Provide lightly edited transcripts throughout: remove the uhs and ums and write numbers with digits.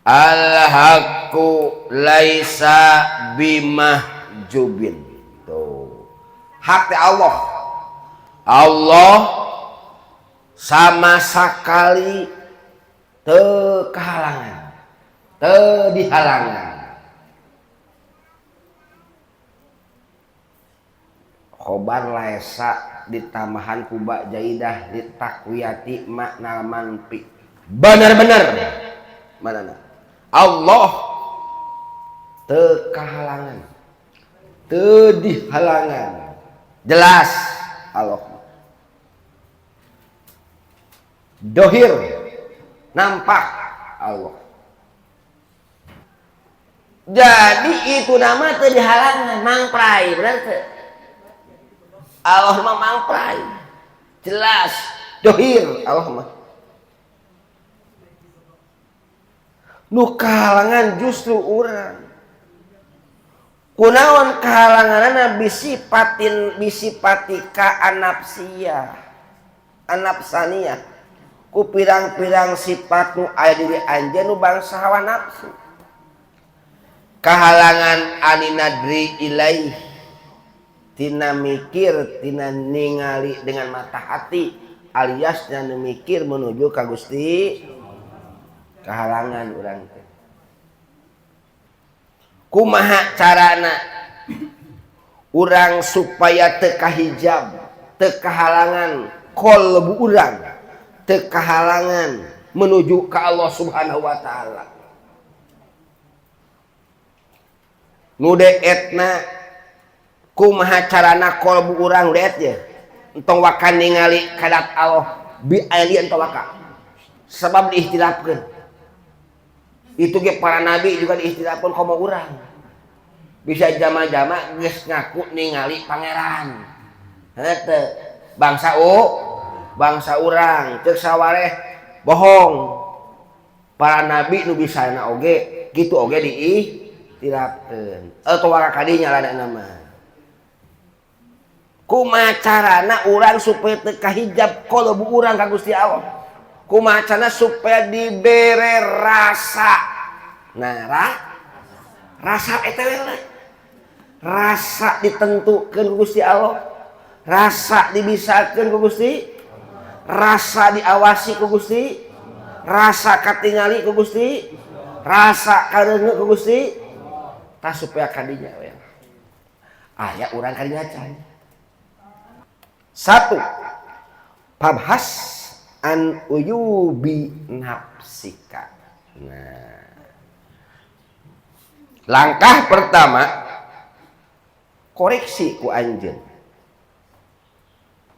Al-haqqu laisa bimahjubin. Tuh. Hak teh Allah. Allah sama sekali teu kahalangan, teu dihalangan. Khobar laisa ditambahan ku ba jaidah ditakwiyati makna manfi. Benar-benar mana? Allah teu kahalangan, teu dihalangan. Jelas Allah. Dohir nampak Allah. Jadi itu nama teu dihalangan, mangprai bener teu? Allah mah mangprai. Jelas dohir Allah mah. Nu kahalangan justru urang. Kunaon kahalanganana bisipatin bisipatika anapsia. Anapsania. Ku pirang-pirang sifat nu aya diri anjeun nu bangsa hawa nafsu. Kahalangan aninadri ilaih. Tina mikir, tina ningali dengan mata hati alias tina mikir menuju ka Gusti. Kahalangan urang teh. Kumaha carana urang supaya teu kahijab, teu kahalangan qalbu urang, teu kahalangan menuju ka Allah Subhanahu wa taala. Nu deetna kumaha carana qalbu urang deet ye? Entong waka ningali kadat Allah bi aili entong waka. Sebab diihtilafkeun. Itu ge para nabi juga diistilahkan komo urang. Bisa jama-jama geus ngaku ningali pangeran. Heuh bangsa bangsa urang ceuk sawareh bohong. Para nabi nu bisana oge kitu oge diihtilafkeun. Atuh kadinya ladana mah. Kumaha carana urang supaya teu kahijab qalbu urang ka Gusti Allah? Kumaha carana supaya dibere rasa? Nah, rasa eta we lah. Rasa ditentukeun ku Gusti Allah, rasa dibisakeun ku Gusti, rasa diawasi ku Gusti, rasa katingali ku Gusti, rasa kareuneu ku Gusti. Tah supaya kadinya we. Aya urang kadinya can. Satu, pabhas an uyubi nafsika. Nah, langkah pertama koreksi ku anjeun.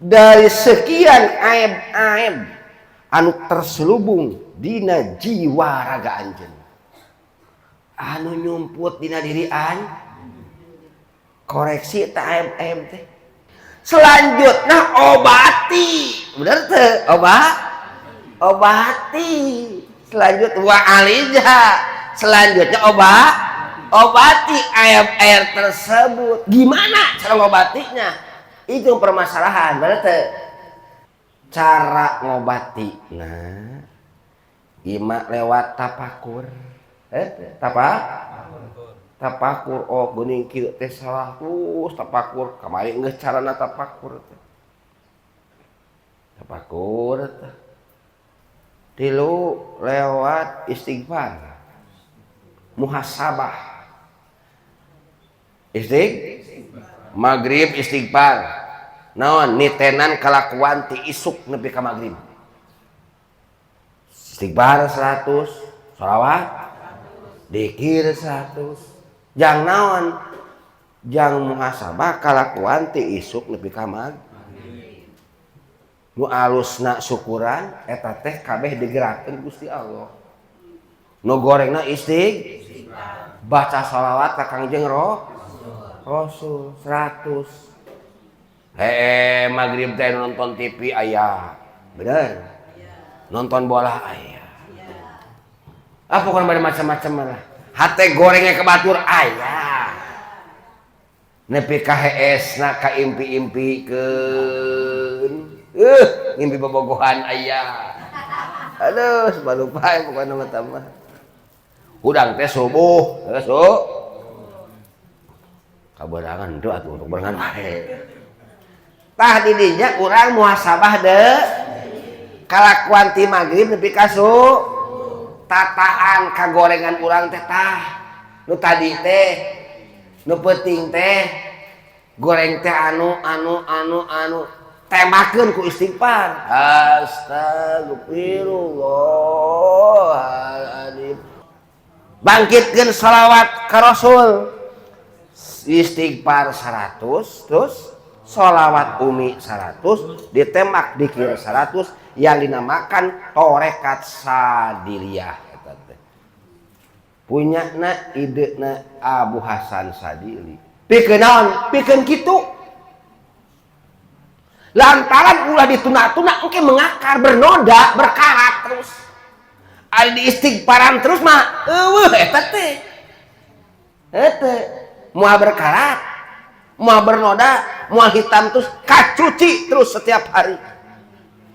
Dari sekian aib-aib anu terselubung dina jiwa raga anjeun, anu nyumput dina diri an, koreksi ta aib-aib teh. Selanjutnya obati, bener teh? Obati. Selanjutnya wa alija. Selanjutnya obati air-air tersebut. Gimana cara ngobatinya? Itu permasalahan, bener teh? Cara ngobati, nah, ima lewat tapakur. Tapakur, oh geuning kieu teh salah terus tapakur. Kamari geus carana tapakur teh. Tapakur teh. Tilu lewat istighfar. Muhasabah. Istighfar. Maghrib istighfar. Naon nitenan kalakuan ti isuk nepi ka maghrib. Istighfar 100, sholawat dikir 100. Jang naon? Jang muhasabah kalakuan ti isuk nepi ka maghrib. Nu alusna syukuran eta teh kabeh digerakkeun Gusti Allah. Nu gorengna istighfar, baca sholawat ka Kangjeng Rasul 100. Hee maghrib teh nonton TV aya. Bener? Nonton bola aya. Ah pokoknya ada macam-macam lah. Hate gorengnya ke batur aya. Nepi ka heesna ka impi-impikeun. Ngimpi bobogohan aya. Aduh, lupa pokoknya mah tambah. Hudang teh subuh, so. Kaberangan teu atuh berangan wae. Tah di dinya urang muhasabah deui. Kalakuan ti magrib nepi ka tataan kagorengan urang teh tah. Nu tadi teh nu peuting teh goreng teh anu anu anu anu tembakeun ku istighfar. Astagfirullahaladzim. Bangkitkeun sholawat ka Rasul. Istighfar 100 terus sholawat umi 100 ditembak dikir 100 yang dinamakan torekat Sadiliyah eta teh. Punya na ide na Abu Hasan Sadili. Pikeun naon? Pikeun kitu. Lantaran ulah dituna-tuna engke mengakar, bernoda, berkarat terus. Ari di istighfaran terus mah eueuh eta teh. Eta moal berkarat, moal bernoda, moal hitam terus, kacuci terus setiap hari.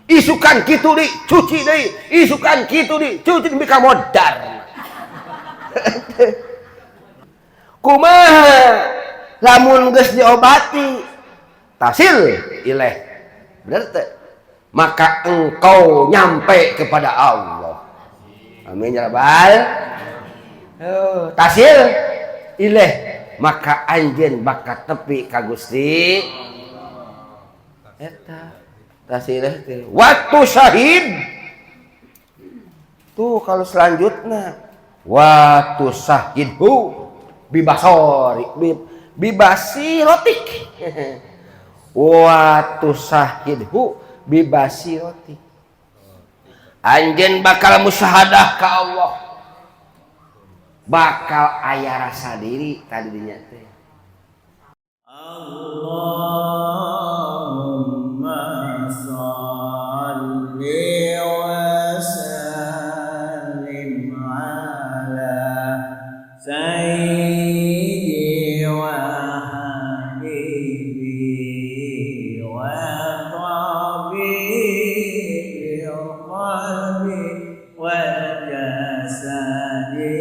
Isukan kitu di, cuci deui, isukan kitu di, cuci deui ka modar. Kumaha lamun geus diobati tasil ileh. Bener teu? Maka engkau nyampe kepada Allah. Amin ya rabbal. Oh, tasil ileh maka anjeun bakal tepi ka Gusti. Eta tasil teh waktu syahid. Tuh kalau selanjutnya waktu syahidhu bibasori bibasirotik. Waktu syahidhu bibasirotik. Anjeun bakal musyahadah ka Allah. Bakal aya rasa diri tadi dinya teh. Allahumma shalli wa sallim ala sayyidi wa habibi wa tabibi qalbi wa jasadi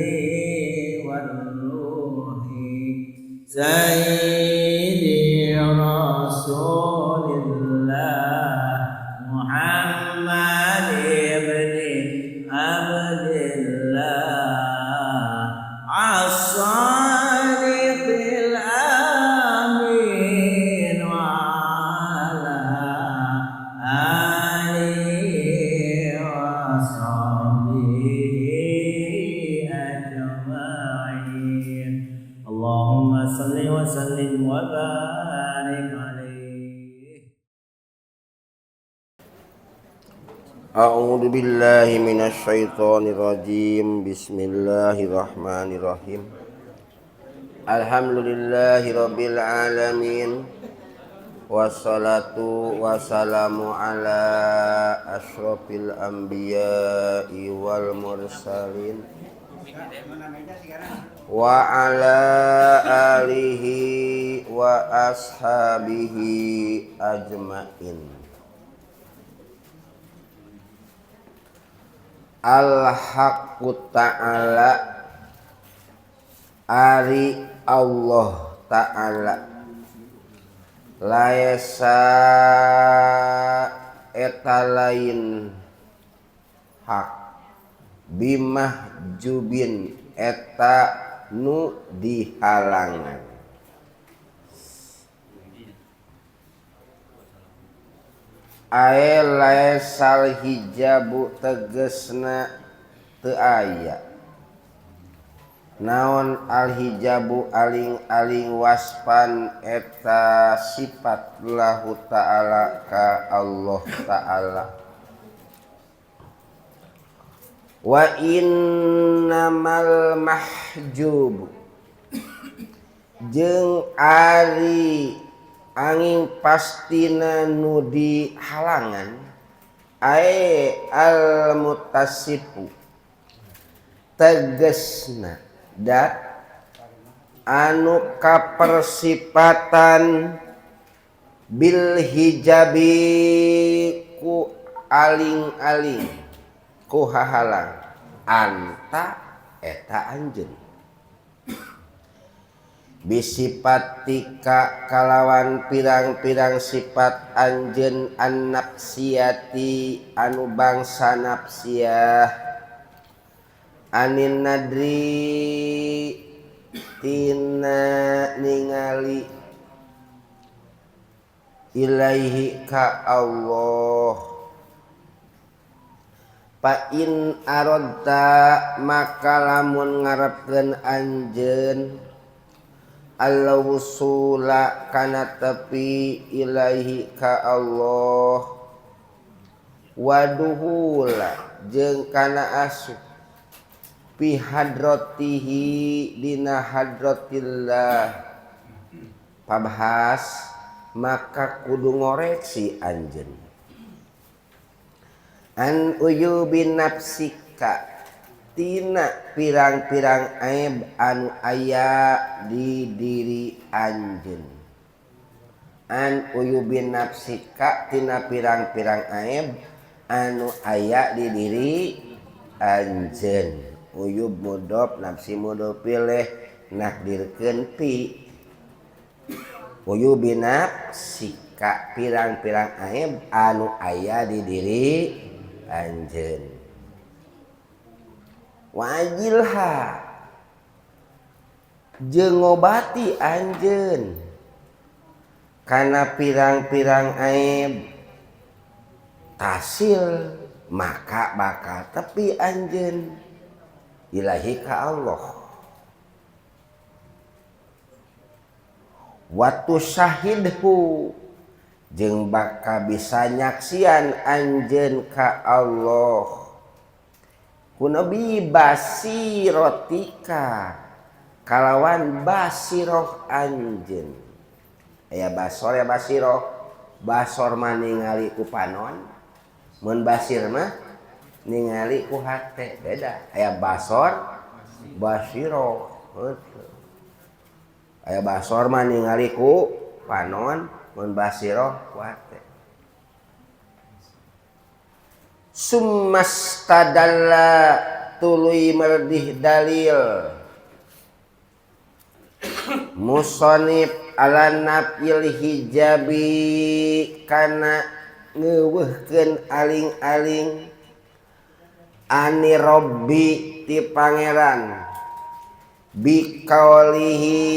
wa ruhi sayyidi rasulillah Muhammad ibn Abdillah as-sadiqil amin wa ala alihi wa sahbihi ajma'in. Allahumma salli wa sallim wa barik alaihi. A'udzu billahi minasyaitonir rajim. Bismillahirrahmanirrahim. Alhamdulillahirabbil alamin. Wassalatu wassalamu ala asyrafil anbiya'i wal mursalin wa ala alihi wa ashabihi ajmain. Al-haqqu ta'ala, ari Allah ta'ala, laesa eta lain hak bimahjubin eta nu dihalangan. Ae laesal hijabu tegesna teu aya. Naon al hijabu aling-aling waspan eta sifat lahu ta'ala ka Allah ta'ala. Wa innamal mahjub jeung ari angin pastina nu dihalangan ae al mutasifu tegesna dat anu kapersipatan bil hijabi ku aling-aling ku hahalang anta eta anjeun bisipatika kalawan pirang-pirang sifat anjeun annafsiyati anu bangsa nafsiyah anin nadri tina ningali ilaihi ka Allah fa in aradta maka lamun ngarepkeun anjeun al-wusula kana tepi ilaihi ka Allah waduhula jeung kana asup fi hadratihi dina hadratillah pabahas maka kudu ngoreksi anjeun an uyubi nafsika tina pirang-pirang aib anu aya di diri anjeun an uyubi nafsika tina pirang-pirang aib anu aya di diri anjeun uyub mudhof nafsi mudhof pilih nakdirkeun pi uyubi nafsika pirang-pirang aib anu aya di diri anjeun wajilha jeung ngobati anjeun kana pirang-pirang aib tasil maka bakal tepi anjeun ilahi ka Allah watu syahidhu jeung bakal bisa nyaksian anjeun ka Allah kunabi basirotika kalawan basiroh anjeun aya basor ya basiroh basor mah ningali ku panon mun basir mah ningali ku hate beda aya basor basiroh aya basor mah ningali ku panon mun basiroh ku hate summastadalla tuluy merdih dalil musonib ala nafil hijabi kana ngeuweuhkeun aling-aling ani robbi ti pangeran bikaulihi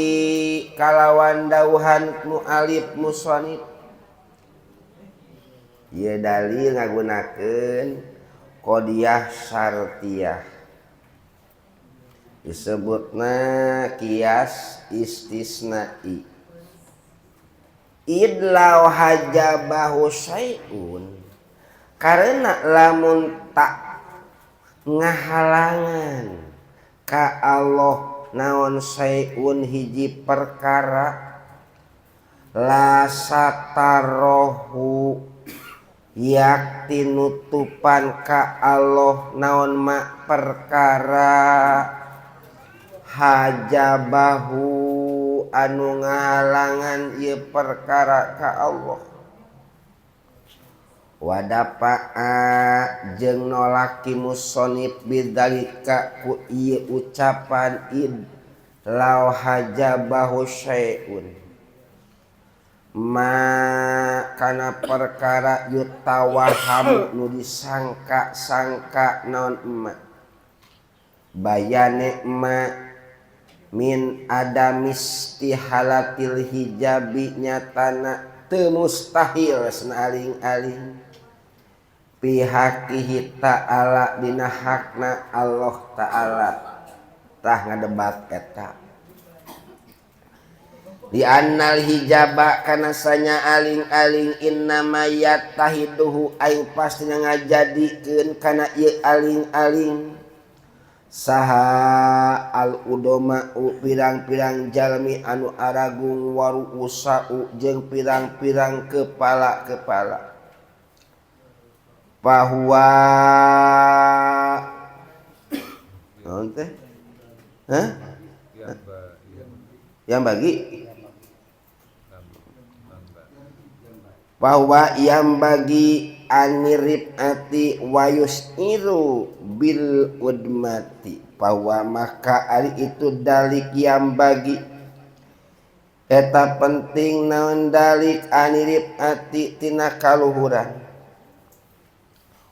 kalawan dauhan mualif musonib ieu dalil ngagunakeun qodiyah syartiyah disebutna kias istisna'i idlau hajabahu syai'un karena lamun tak ngahalangan ka Allah naon syai'un hiji perkara la satarohu yakti nutupan ka Allah naon ma perkara hajabahu anu ngahalangan ieu perkara ka Allah wadapa'a jeung nolaki musonib bidzalika ku ieu ucapan id law hajabahu syai'un ma kana perkara yutawaham nu disangka-sangka naon emak bayane emak min adamistihalatil hijabi nyatana teu mustahil sena aling-aling pihakihi ta'ala dina hakna Allah ta'ala tah ngadebat eta di annal hijaba kana sanya aling-aling innama yatahiduhu aing pasti ngajadikeun kana ieu aling-aling saha al udoma pirang-pirang jalmi anu aragung waru usau jeung pirang-pirang kepala-kepala bahwa naon teh hah yang bagi bahwa yang bagi anirib ati wayus iru bil udmati bahwa maka ari itu dalik yang bagi eta penting naon dalik anirip ati tina kaluhuran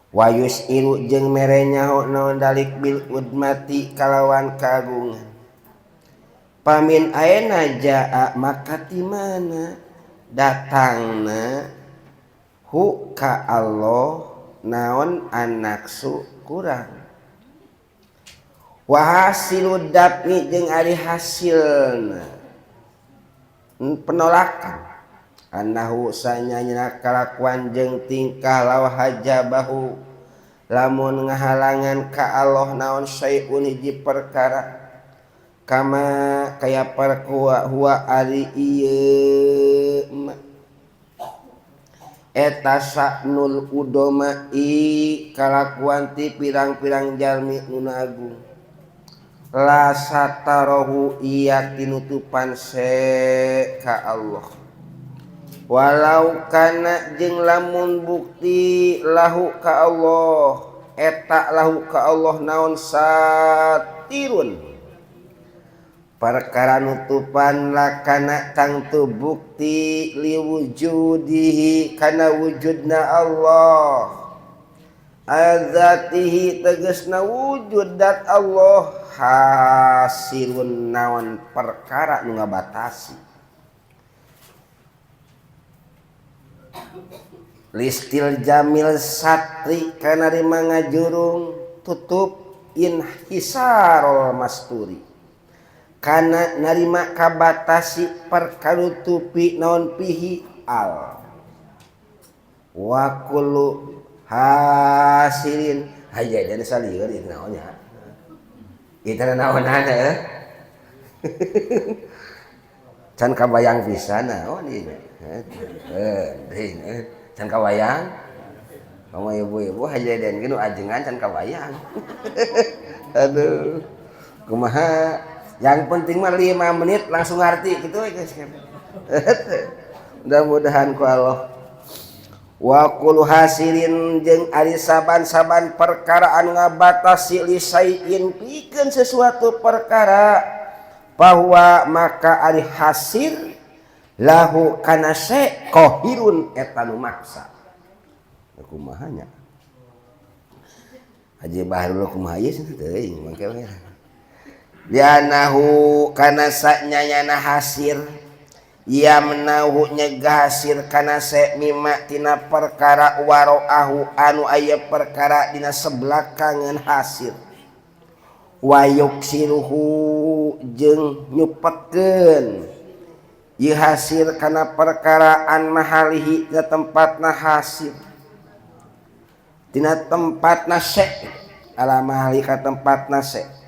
wayus iru jeung mere nyaho naon dalik bil udmati kalawan kagungan pamin ayeuna jaa maka ti mana datangna hu ka Allah naon anaksu kurang wa hasilu daf'i jeung ari hasilna penolakan annahu sanyana kalakuan jeung tingkah law hajabahu lamun ngahalangan ka Allah naon syai'un hiji perkara kama kaya perkua huwa ari ieu eta saknul udomai kalakuan ti pirang-pirang jalmi nu agung la satarohu iya tinutupan se ka Allah walau kana jeung lamun bukti lahu ka Allah eta lahu ka Allah naon satirun perkara nutupan lakana tangtu bukti liwujudihi kana wujudna Allah azatihi tegasna wujud dat Allah hasilun naon perkara nu ngabatasi listil jamil satri kana rima ngajurung tutup inhisarul masturi kana narima kabatasi perkara tupi naon pihi al wa kullu hasilin hayya jadi salieur ieu naon nya ieu naonan heuh can kabayang pisan naon ieu heuh can kabayang kamu ibu-ibu hajadan ge nu ajengan can kabayang aduh kumaha yang penting mah 5 menit langsung ngarti gitu we guys. Mudah-mudahan ku Allah wa kullu hasilin jeung ari saban-saban perkara anu ngabatasi lisaiin pikeun sesuatu perkara bahwa maka ari hasil lahu kana se qahirun eta nu maksa kumaha nya Haji Bahrul kumaha ieu cenah teuing mangke we lianahu kana sanyana hasir yamnahu nyegah hasir kana se mima tina perkara waroahu anu aya perkara dina sebelah kangen hasir wayuksiruhu jeung nyupetkeun ieu hasir kana perkara an mahalihi dina tempatna hasir tina tempatna se ala mahali ka tempatna se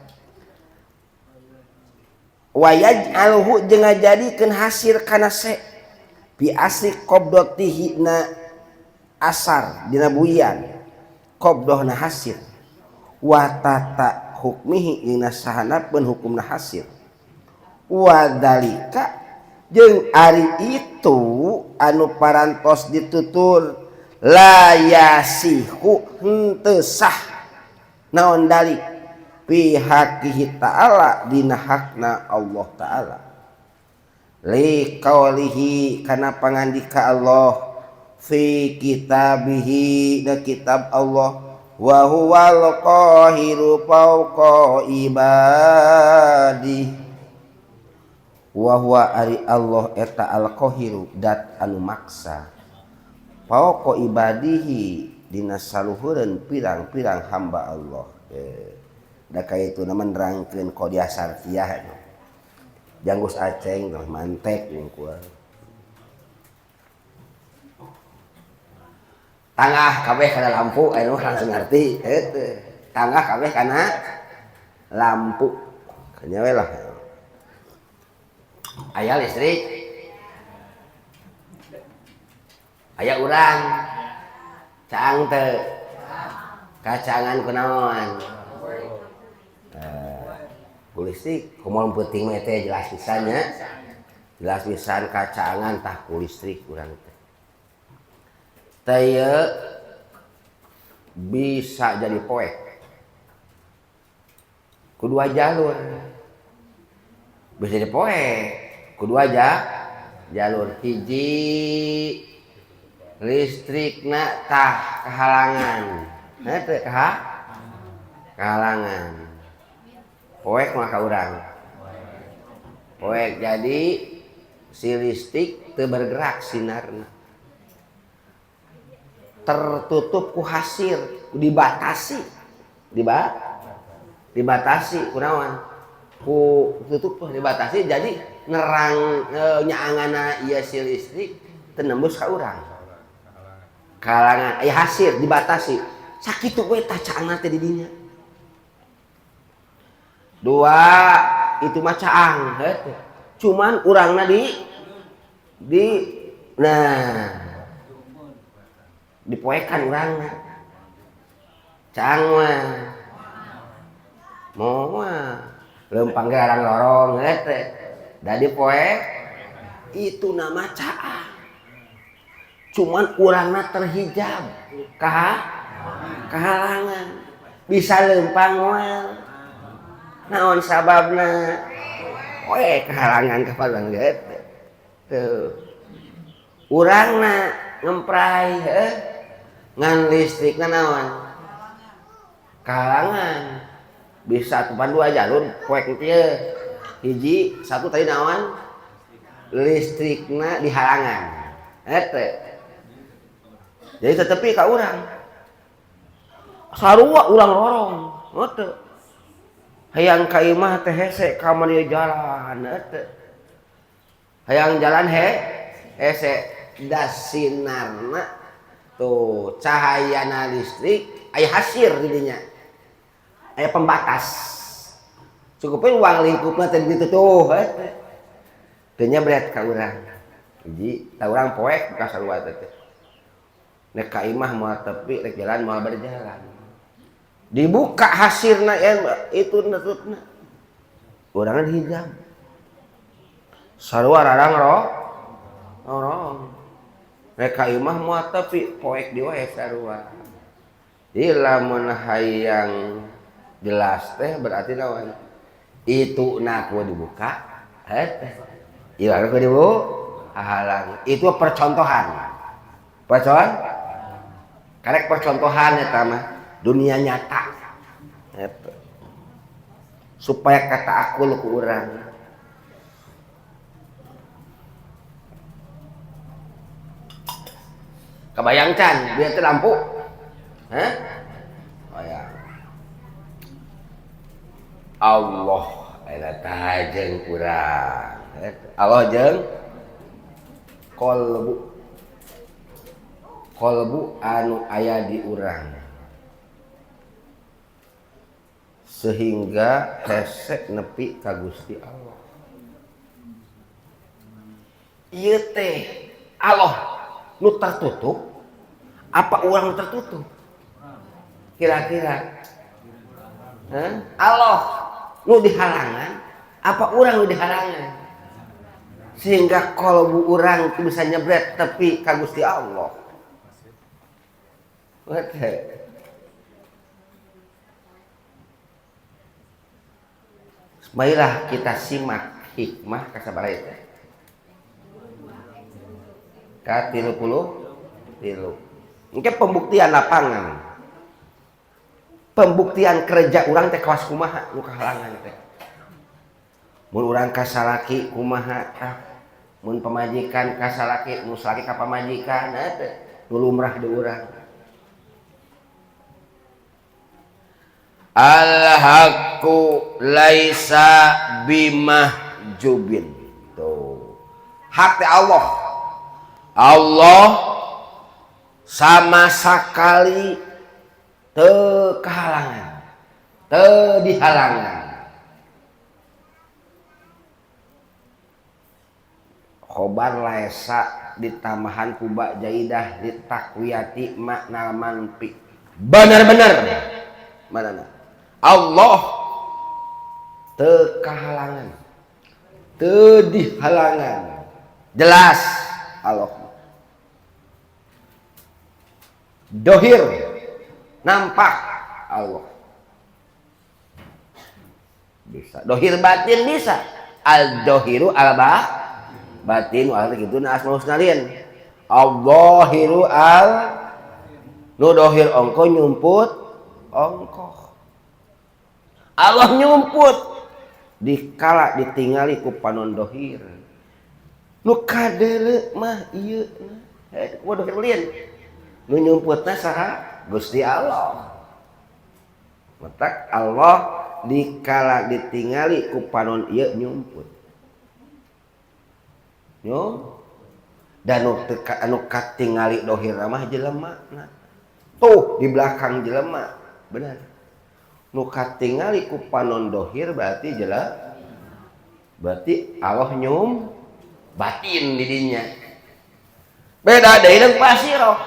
wayaj'alhu jeung ngajadikeun hasir kana se bi asli qabdatihi na asar dina buyan qabdahna hasir wa tata hukmihi dina sahanapeun hukumna hasir wa dalika jeung ari itu anu parantos ditutur la yasihu henteu sah naon dalik pihakihi ta'ala dina hakna Allah ta'ala li qaulihi kana pangandika Allah fi kitabihi da kitab Allah wa huwal qahiru fawqa ibadi wa huwa ari Allah eta al qahiru dat anu maksa fawqa ibadihi dina saluhureun pirang-pirang hamba Allah. Da kaya itu nama nerangkeun qodiah sartiah janggus aceng tah mantek ku tangah kabeh kana lampu anu langsung ngarti heuh tangah kabeh kana lampu nya we lah aya listrik aya urang caang teu kacangan kunaon ku listrik kumaha penting mah teh jelas pisan nya jelas pisan kacangan tah ku listrik urang teh teh bisa jadi poek Ku dua jalur. Bisa dipoe ku dua jalur. Hiji listrikna tah kehalangan. Heuh kehalangan. Poek mah ka urang. Poek jadi si listrik teu bergerak sinarna. Tertutup ku hasir, dibatasi. Dibatasi kunaon? Ku tutup dibatasi jadi nerang nyaanganna ieu si listrik teu nembus ka urang. Kalangan aya hasir dibatasi. Sakitu we tah caangna teh di dinya. Dua itu mah caang heuh. Cuman urangna di nah dipoekan urangna. Caang mah moal leumpang ge larang lorong heuh teh. Da dipoe itu nama caang. Cuman urangna terhijab kahalangan. Bisa leumpang moal. Naon sababna? Oe kehalangan kapalang ge teh. Tuh. Urangna ngemprai heuh. Ngan listrikna naon? Kahalangan. Bisa tupan dua jalur poek kieu. Hiji satu tadi naon? Listrikna dihalangan. Eta. Jadi tetepi ka urang. Sarua urang lorong, heuh. Hayang ka imah teh hese ka mana jalan eta. Hayang jalan hese da sinarna tuh cahayana listrik aya hasir di dinya. Aya pembatas. Cukupin ruang lingkupna teh ditutuh eta. Teu nyebret ka urang. Hiji, ta urang poek ka sarua teh. Nek ka imah moal tepi, rek jalan moal berjalan. Dibuka hasirna ya, itu nutupna. Urangna dihijab. Sarua rarang rorong. Rek ka imah moal tepi, poek di wae sarua. Jadi lamun hayang jelas teh berarti naon? Itu na ku dibuka, heuh. Ieu ku dibuka, halang. Itu percontohan. Karek percontohan eta mah dunia nyata. Eta. Supaya kata aku ku urang. Kebayang can dia teh lampu? Hah? Bayang. Allah eta jeung urang. Allah jeung qalbu. Qalbu anu aya di urang. Sehingga hese nepi ka Gusti Allah. Ieu teh Allah nu tertutup apa urang nu tertutup? Kira-kira. Hah? Allah nu dihalangan apa urang nu dihalangan? Sehingga qalbu urang bisa nyebret tepi ka Gusti Allah. Marilah kita simak hikmah kasabaraha teh. Ka 33. Engke pembuktian lapangan. Pembuktian kerja urang teh kawas kumaha nu kahalangan teh. Mun urang ka salaki kumaha tah? Mun pamajikan ka salaki, mun salaki ka pamajikan teh nu lumrah di urang. Al-haqqu laisa bimahjubin. Tuh. Hak teh Allah. Allah sama sekali teu kahalangan, teu dihalangan. Khobar laisa ditambahan ku ba jaidah ditakwiyati makna manfi. Benar-benar mana? Allah teu kahalangan, teu dihalangan. Jelas Allah. Dohir nampak Allah. Bisa. Dohir batin bisa. Al dohiru al ba batin wal kitu na asmaul husna lien. Al-zahiru al nu dohir ongko nyumput ongkoh. Allah nyumput dikala ditingali ku panon dohir. Nu kadeuleu mah ieu na. Dohir lien. Nu nyumputna saha? Gusti Allah. Matak Allah dikala ditingali ku panon ieu nyumput. Nyo dan anu katingali dohir mah jelema na. Tuh di belakang jelema, benar. Nu katingali ku panon dohir berarti jelema. Berarti Allah nyum batin di dinya. Beda deui jeung basiroh.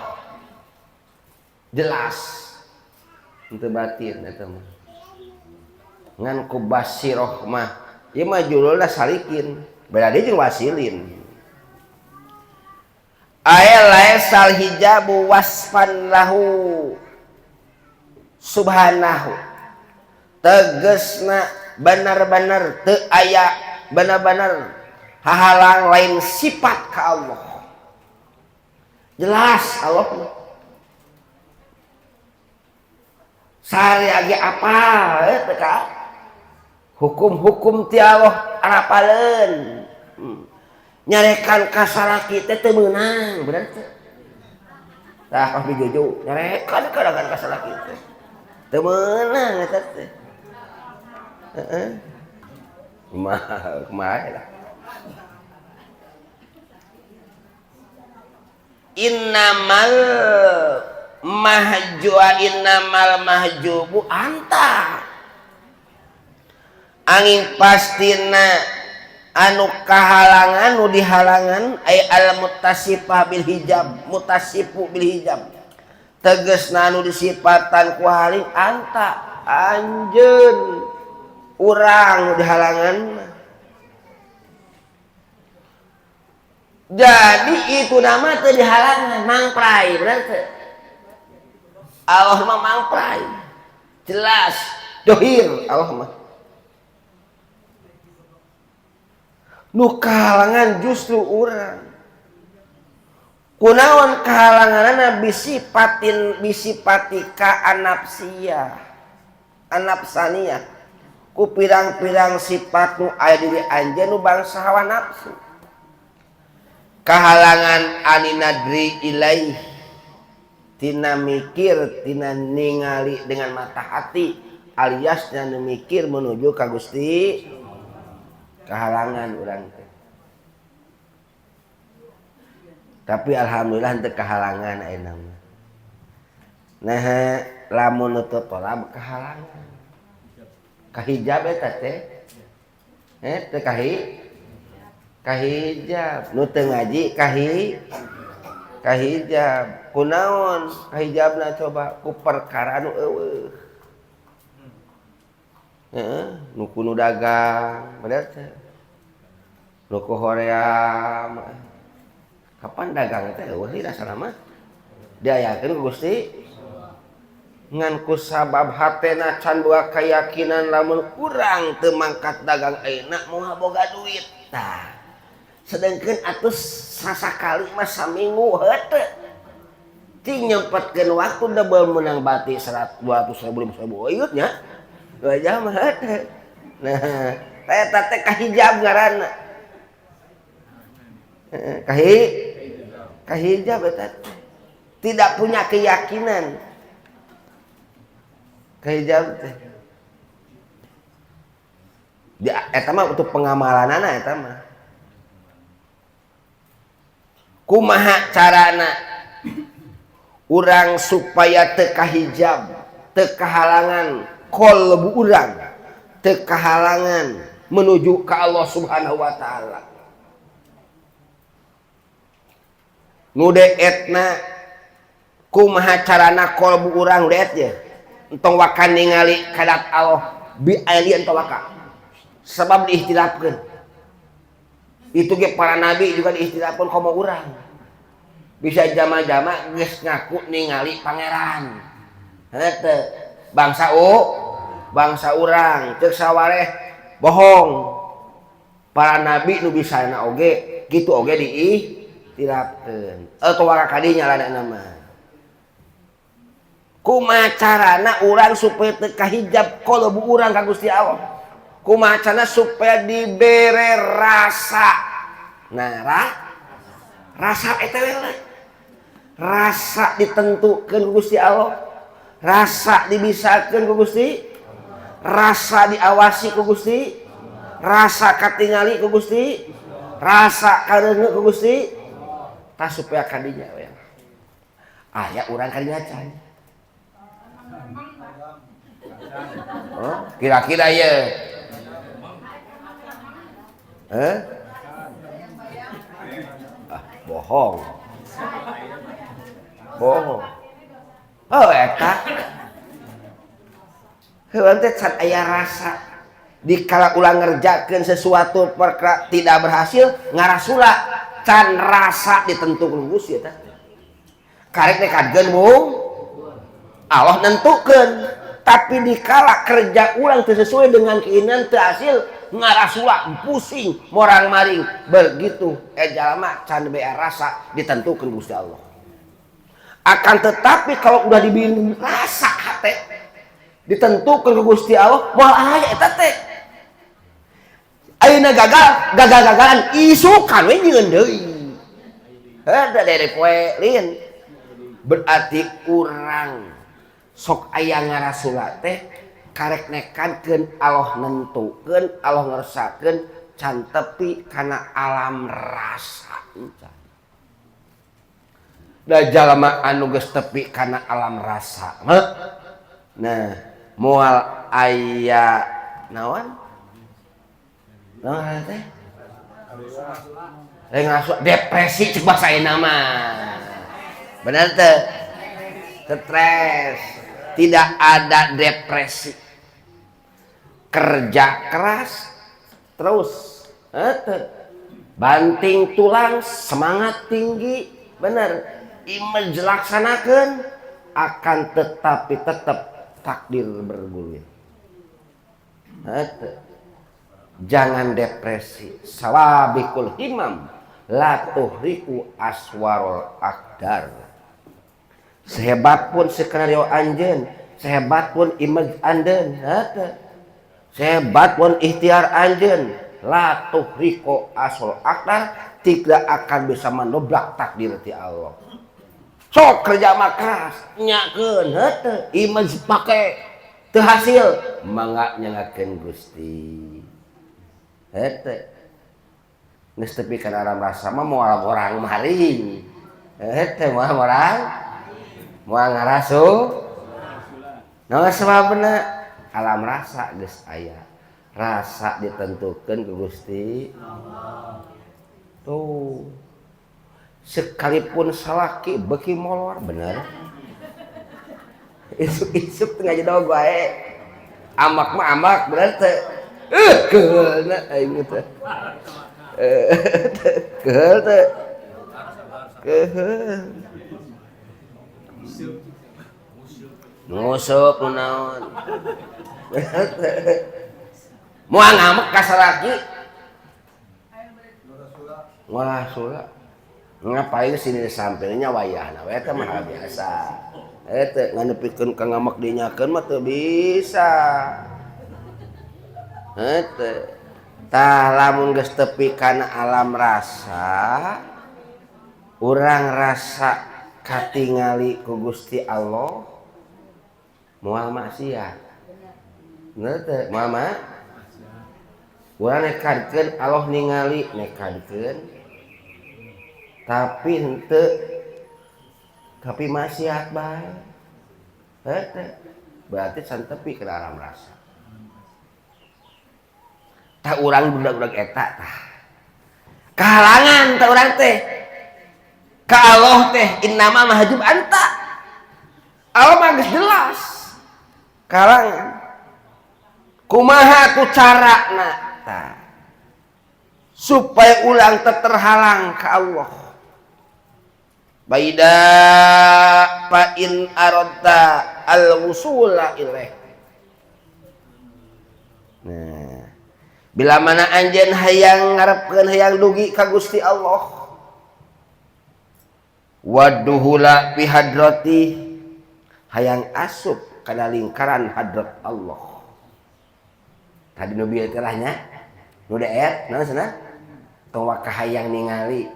Jelas. Henteu batin eta mah. Ngan ku basiroh mah ieu mah judulna salikin. Beda deui jeung wasilin. Aya laisal hijabu wasfan lahu subhanahu. Tegesna benar-benar teu aya benar-benar hahalang lain sifat ka Allah. Jelas Allah mah. Sari age apal teu ka hukum-hukum ti Allah arapaleun. Nyarekan ka salaki teh teu meunang, bener teu? Tah pas dijuju nyarekan ka salaki teh. Teu meunang eta teh. Heeh. Kumaha kumaha lah. Innamal mahjua innamal mahjubu anta. Angin pastina anu kahalangan nu dihalangan ay al muttasifah bil hijab muttasifu bil hijab tegasna anu disipatan ku haling anta anjeun urang nu dihalangan. Jadi itu nama teu dihalangan mangprai bener teu? Allah mah mangprai jelas dohir Allah mah. Nu kahalangan justru urang. Kunaon kahalanganna bisipatin bisipatika anapsia anapsania ku pirang-pirang sifat nu aya diri anjeun nu bangsa hawa nafsu. Kahalangan aninadri ilaih tina mikir tina ningali dengan mata hati alias tina mikir menuju ka Gusti. Kahalangan urang teh. Tapi alhamdulillah henteu kahalangan ayeuna mah. Nah, lamun nu teu tolab kahalangan. Kahijab eta teh. Teu kahijab. Nu teu ngaji kahijab. Kunaon kahijabna coba ku perkara nu eueuh. Heeh, nu kudu dagang, bener teh. Nu ku hoream. Kapan dagang teh eueuh rasana mah? Diayakeun ku Gusti. Ngan ku sabab hatena can boga kayakinan lamun urang teu mangkat dagang ayeuna moal boga duit. Tah. Sedengkeun atuh sasakali mah saminggu heuh. Cing nyempetkeun waktu double meunang bati 100 200 ribu 500 ribu eueuh nya. Dua jam mah. Nah, eta teh kahijab ngaranna. Kahijab eta teh. Tidak punya keyakinan. Kahijab teh. Eta mah untuk pengamalanana eta mah. Kumaha carana urang supaya teu kahijab, teu kahalangan kolbu urang, teu kahalangan menuju ke Allah Subhanahu wa taala. Nu deetna kumaha carana kolbu urang deet ye? Entong waka ningali kadat Allah bi alien entong waka. Sebab diihtilafkeun. Itu ge para nabi juga diihtilafkeun komo urang. Bisa jama-jama geus ngaku ningali pangeran. Henteu bangsa urang cek sawareh Bohong. Para nabi nu bisana oge kitu oge diihtirafkeun. Atawa kadinya ladana mah. Kumaha carana urang supaya teu kahijab qolbu urang ka Gusti Allah? Kumaha carana supaya dibere rasa? Nah, rasa eta we lah. Rasa ditentukeun ku Gusti Allah, rasa dibisakeun ku Gusti, rasa diawasi ku Gusti, rasa katingali ku Gusti, rasa kareuneu ku Gusti. Tah supaya kadinya we. Aya urang kadinya can. Oh, kira-kira ye. Ah, bohong. Bohong. Oh, eta. Heueuh teh can aya rasa. Dikala ulang ngerjakeun sesuatu perkara tidak berhasil, ngarasula can rasa ditentukeun Gusti eta. Karek nekadkeun mung Allah nentukeun, tapi dikala kerja ulang teu sesuai dengan keinginan teu hasil, ngarasula pusing morang-maring. Begitu jalma can bea rasa ditentukeun Gusti Allah. Akan tetapi kalau udah diberi rasa hate ditentukeun ku Gusti Allah, moal aya eta teh. Ayeuna gagal, gagal-gagalan isukan we nyieun deui. Heuh dari poe lin. Berarti urang sok aya ngarasula teh karek nekadkeun Allah nentukeun, Allah ngersakeun can tepi kana alam rasa. Da jalma anu geus tepi kana alam rasa mah, nah moal aya naon? Naon teh? Lain ngarasula depresi cek bahasa ayeuna mah. Bener teu? Stres. Tidak ada depresi. Kerja keras terus. Banting tulang, semangat tinggi, bener. Image laksanakeun, akan tetapi tetap takdir bergulir. Jangan depresi. Sawabikul himam la tuhriku aswarul akdar. Sehebat pun skenario anjeun, sehebat pun image anjeun, sehebat pun ikhtiar anjeun, la tuhriku aswarul akdar, tidak akan bisa mendobrak takdir ti Allah. Sok kerja mah keras, nyakeun, heuh, image pake teu hasil, mangga nyangakeun Gusti. Heuh. Geus tepi kana alam rasa mah moal orang maring. Heuh, moal orang moal ngarasu. Naon sababna? Alam rasa geus aya. Rasa ditentukeun ku Gusti. Tuh. Sekalipun salaki beuki molor bener. Isuk-isuk teu ngajedog wae. Amak mah amak bener teu. Keheulna aing teh. Keheul teu. Keheul. Ngusup nu naon. Moal ngamek ka salaki. Ngarasula. Ngapain sini sampeunya wayahna we teh mah biasa. Teh nganepikeun ka ngamek dinyakeun mah teu bisa. Teh. Tah lamun geus tepi kana alam rasa, urang rasa katingali ku Gusti Allah moal maksiat. Bener teu? Moal mah urang nekadkeun Allah ningali nekadkeun tapi henteu tapi maksiat bae. Heuh, berarti can tepi kana alam rasa. Tah urang budak-budak eta tah. Kahalangan tah urang teh. Ka Allah teh innama mahjub anta. Allah mah geus jelas. Kahalangan. Kumaha tu carana tah? Supaya ulang teu terhalang ka Allah. Baida fa in aradta al-wusula ilaih. Nah, Bila mana anjeun hayang ngarepkeun hayang dugi ka Gusti Allah. Waduhula fi hadrati hayang asup kana lingkaran hadrat Allah. Tadi nu bieu teh lah nya. Nu deet naon cenah? Tong waka hayang ningali.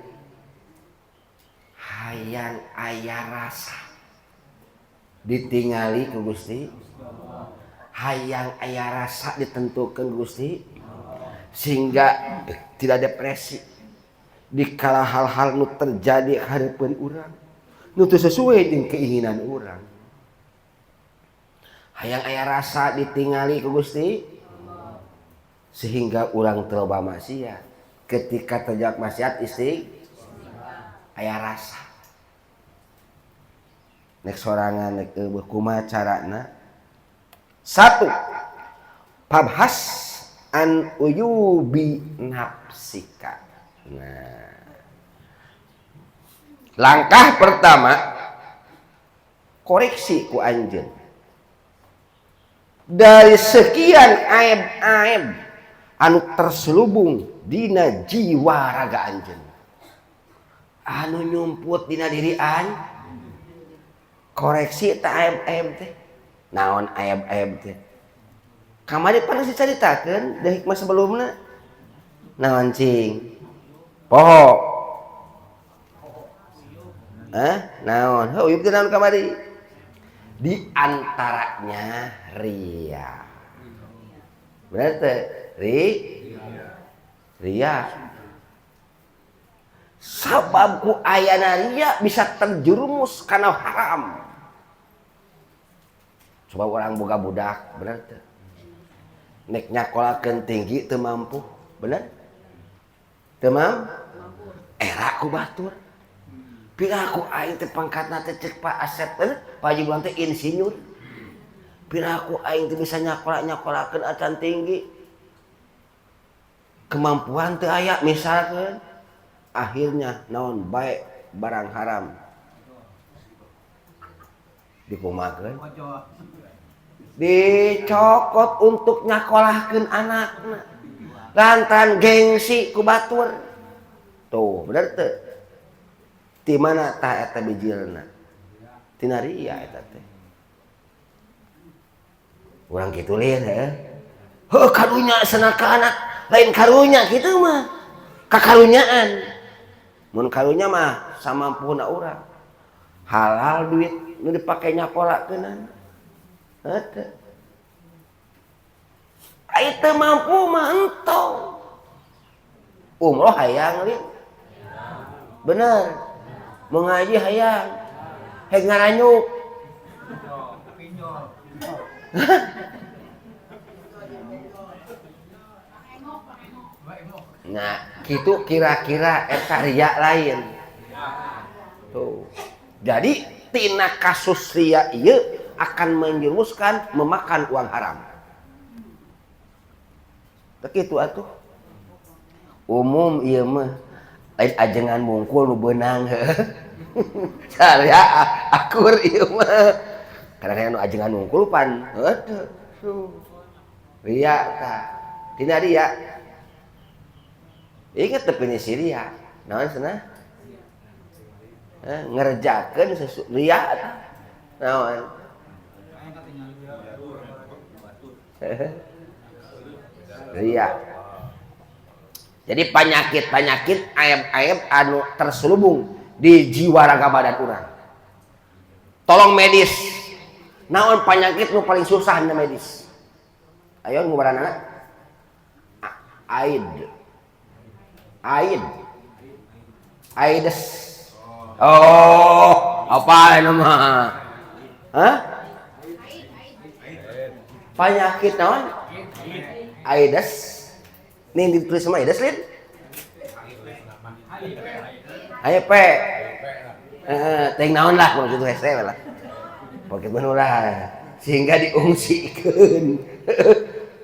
Hayang aya rasa ditingali ku Gusti. Hayang aya rasa ditentukeun Gusti sehingga tidak depresi dikala hal-hal nu terjadi hareupeun urang nu teu sesuai jeung keinginan urang. Hayang aya rasa ditingali ku Gusti sehingga urang teu loba maksiat. Ketika terjadi maksiat aya rasa. Nek sorangan nek eueuh kumaha carana? Satu, pabhas an uyubi nafsika. Nah, langkah pertama koreksi ku anjeun. Dari sekian aib-aib anu terselubung dina jiwa raga anjeun, anu nyumput dina diri an, koreksi ta aib-aib teh. Naon aib-aib teh? Kamari pernah dicaritakeun di hikmah sebelumna. Naon cing? Poho. Naon? Heuh, uyub teh naon kamari? Di antaranya ria. Bener teh? Ria. Sabab ku ayana ria bisa terjerumus kana haram. Coba orang boga budak, bener teh? Nek nyakolakeun tinggi teu mampu, bener? Teu mampu? Era ku batur. Piraku aing teh pangkatna teh cek Pak Asep, Pak Haji Bulan teh insinyur. Piraku aing teh bisa nyakola-nyakolakeun acan tinggi. Kemampuan teu aya misalkeun. Akhirnya naon bae barang haram. Dikumakeun. Dicokot untuk nyakolahkeun anakna. Lantaran gengsi ku batur. Tuh, bener teu? Di mana tah eta bijilna? Tina ria eta teh. Urang kitu lieur heuh. Heuh karunya sanaka anak, lain karunya kitu mah. Kakarunyaan. Mun karunya mah samampuna urang. Halal duit nu dipake nyakolakeunana. Heuh. Ai teu mampu mah entong. Umroh hayang lieur. Bener. Mengaji hayang, hek ngaranyuk. Nah, gitu kira-kira eta ria lain. Tuh. Jadi tina kasus ria ieu akan menjerumuskan memakan uang haram. Teu kitu atuh. Umum ieu mah lain ajengan mungkul nu beunang heuh. Saria akur ieu mah. Kadang-kadang nu ajengan mungkul pan heuh. Ria tah. Tina ria. Ingat definisi ria. Naon cenah? Ngerjakeun sesu ria tah. Naon? Ria. Jadi penyakit-penyakit aib-aib anu terselubung di jiwa raga badan urang. Tolong medis. Naon penyakit nu paling susah na medis? Ayo ngubaranana. Aid. Aid. Aides. Oh, apa nama? Hah? Penyakit naon? Aides. Nih ditulis sama Aides, Lin? Ayo P. Teng naon lah kalau gitu hese lah. Pakai lah sehingga diungsikeun.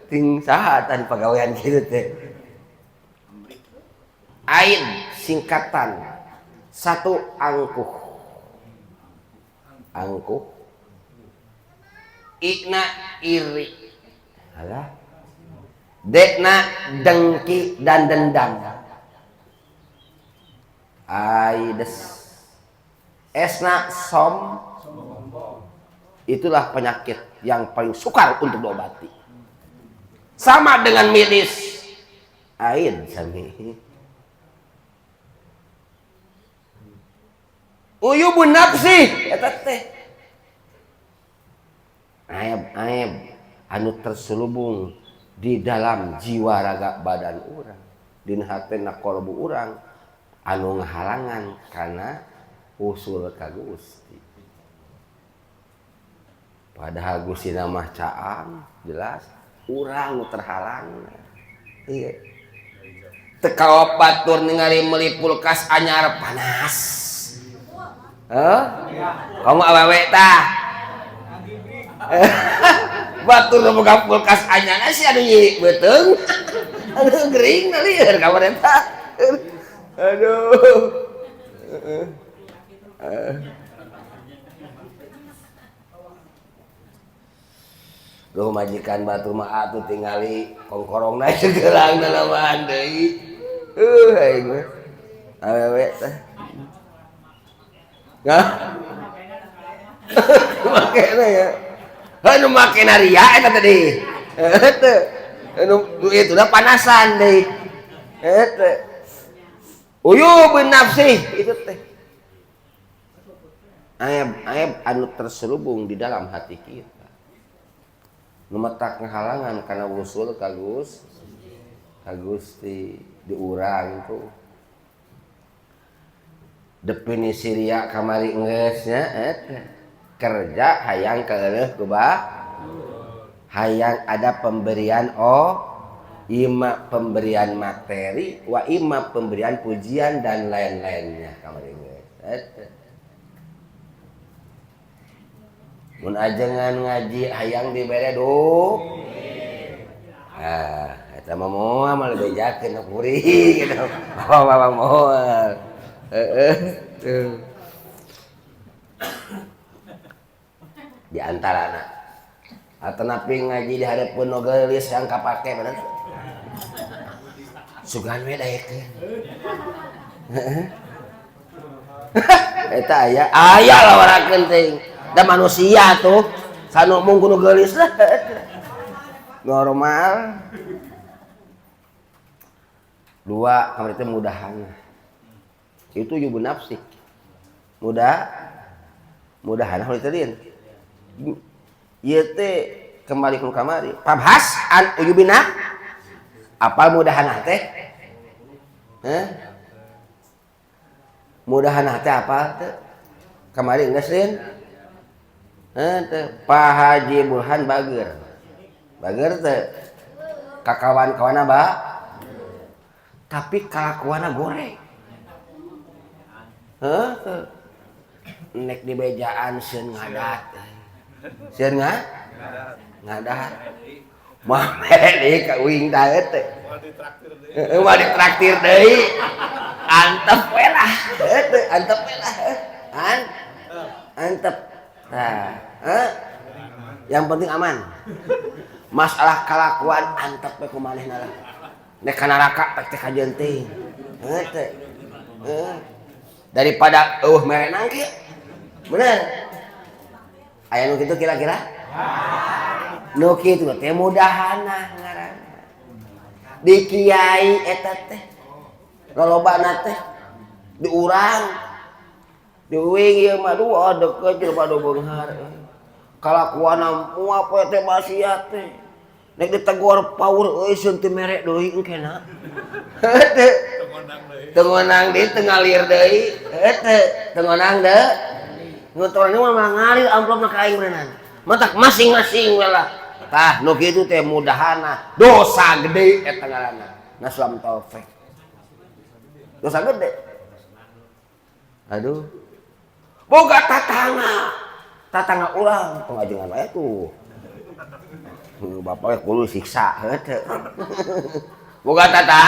Ting saha tan pagawean kitu teh. Ain singkatan. Satu angkuh. Angkuh. Ikna iri. Alah. Dekna dengki dan dendam. Aides. Esna som. Itulah penyakit yang paling sukar untuk diobati. Sama dengan miris. Aid sami. Uyubun nafsi eta teh. Aib-aib anu terselubung di dalam jiwa raga badan urang, dina hatena qalbu urang anu ngahalangan kana usul ka Gusti. Padahal Gusti mah caang jelas urang nu terhalang. Iya. Teu kaop batur ningali meuli kulkas anyar panas. Heuh? Kamu awewe tah. Batur nu boga kulkas anyar si anu nyi beuteung. Anu gering na lieur ka eta. Aduh. Duh majikan batur mah atuh tingali kongkorongna segerang nalamaan deui. Aing mah. Awewe teh. Ngah. Makena ya. Anu makena ria eta tadi. Heuh. Anu itu dah panasan deui. Heuh. Uyubun nafsi itu teh. Aib-aib anu terselubung di dalam hati kita. Nu matak ngahalangan kana wusul ka Gusti di urang tuh. Definisi ria kamari geus nya eta. Kerja hayang keuleuh ku hayang ada pemberian oh ima pemberian materi wa ima pemberian pujian dan lain-lainnya kamari geus eta. Mun ajengan ngaji hayang dibere duh. Ah, eta mah moal mah bejakeun kuring gitu. Bapak-bapak moal. Heeh. Di antarana. Atanapi ngaji di hareupeun nu geulis yang kapake bener. Sugan we daekeun. Heeh. Eta aya, aya lawarakeun teuing. Da manusia tuh sanu mung kudu geulis lah. Normal. Dua, kamari teh mudahan. Itu yubun nafsi. Mudahan hal tadi. Ieu teh kembali ke kamari. Pabhas an uyubina. Apal mudahan teh? Heh? Mudahan teh apal teh? Kamari geus lin. Heh, Pak Haji Burhan bager. Bager teh. Ka kawan-kawanna ba. Tapi kalakuanna goreng. Heh, nek di bejaan sieun ngadat. Sieun ngadat. Mah mere deui ka uing tah teh. Heeh, mah ditraktir deui. Antep we lah. Heuh, antep we lah. Antep. Nah, yang penting aman. Masalah kalakuan antep we ku manehna lah. Nek ka neraka pek teh kajeun teuing. Heuh teh. Heuh. Daripada eueuh mere nangke. Bener. Aya nu kitu kira-kira? Nu kitu teh mudahanah ngaranna. Di kiai eta teh. Lolobana teh di urang. Di uing ieu mah duh deukeut jelema nu beunghar. Kalakuanna moal poe teh maksiat teh. Nek ditegor paur euy sieun teu mere deui engkena. Heuh teu. Teu ngonang deui teu ngalir deui. Heuh teu. Teu ngonang deui. Nuturna mah ngalir amplopna ka aing beunang. Matak masing-masing we lah. Tah nu kitu teh mudahana dosa gede eta ngaranna. Naslam taufik. Dosa gede. Aduh. Boga tatangga. Tatangga urang pengajengan wae tuh. Bapak kudu siksa heuh teu. Boga tata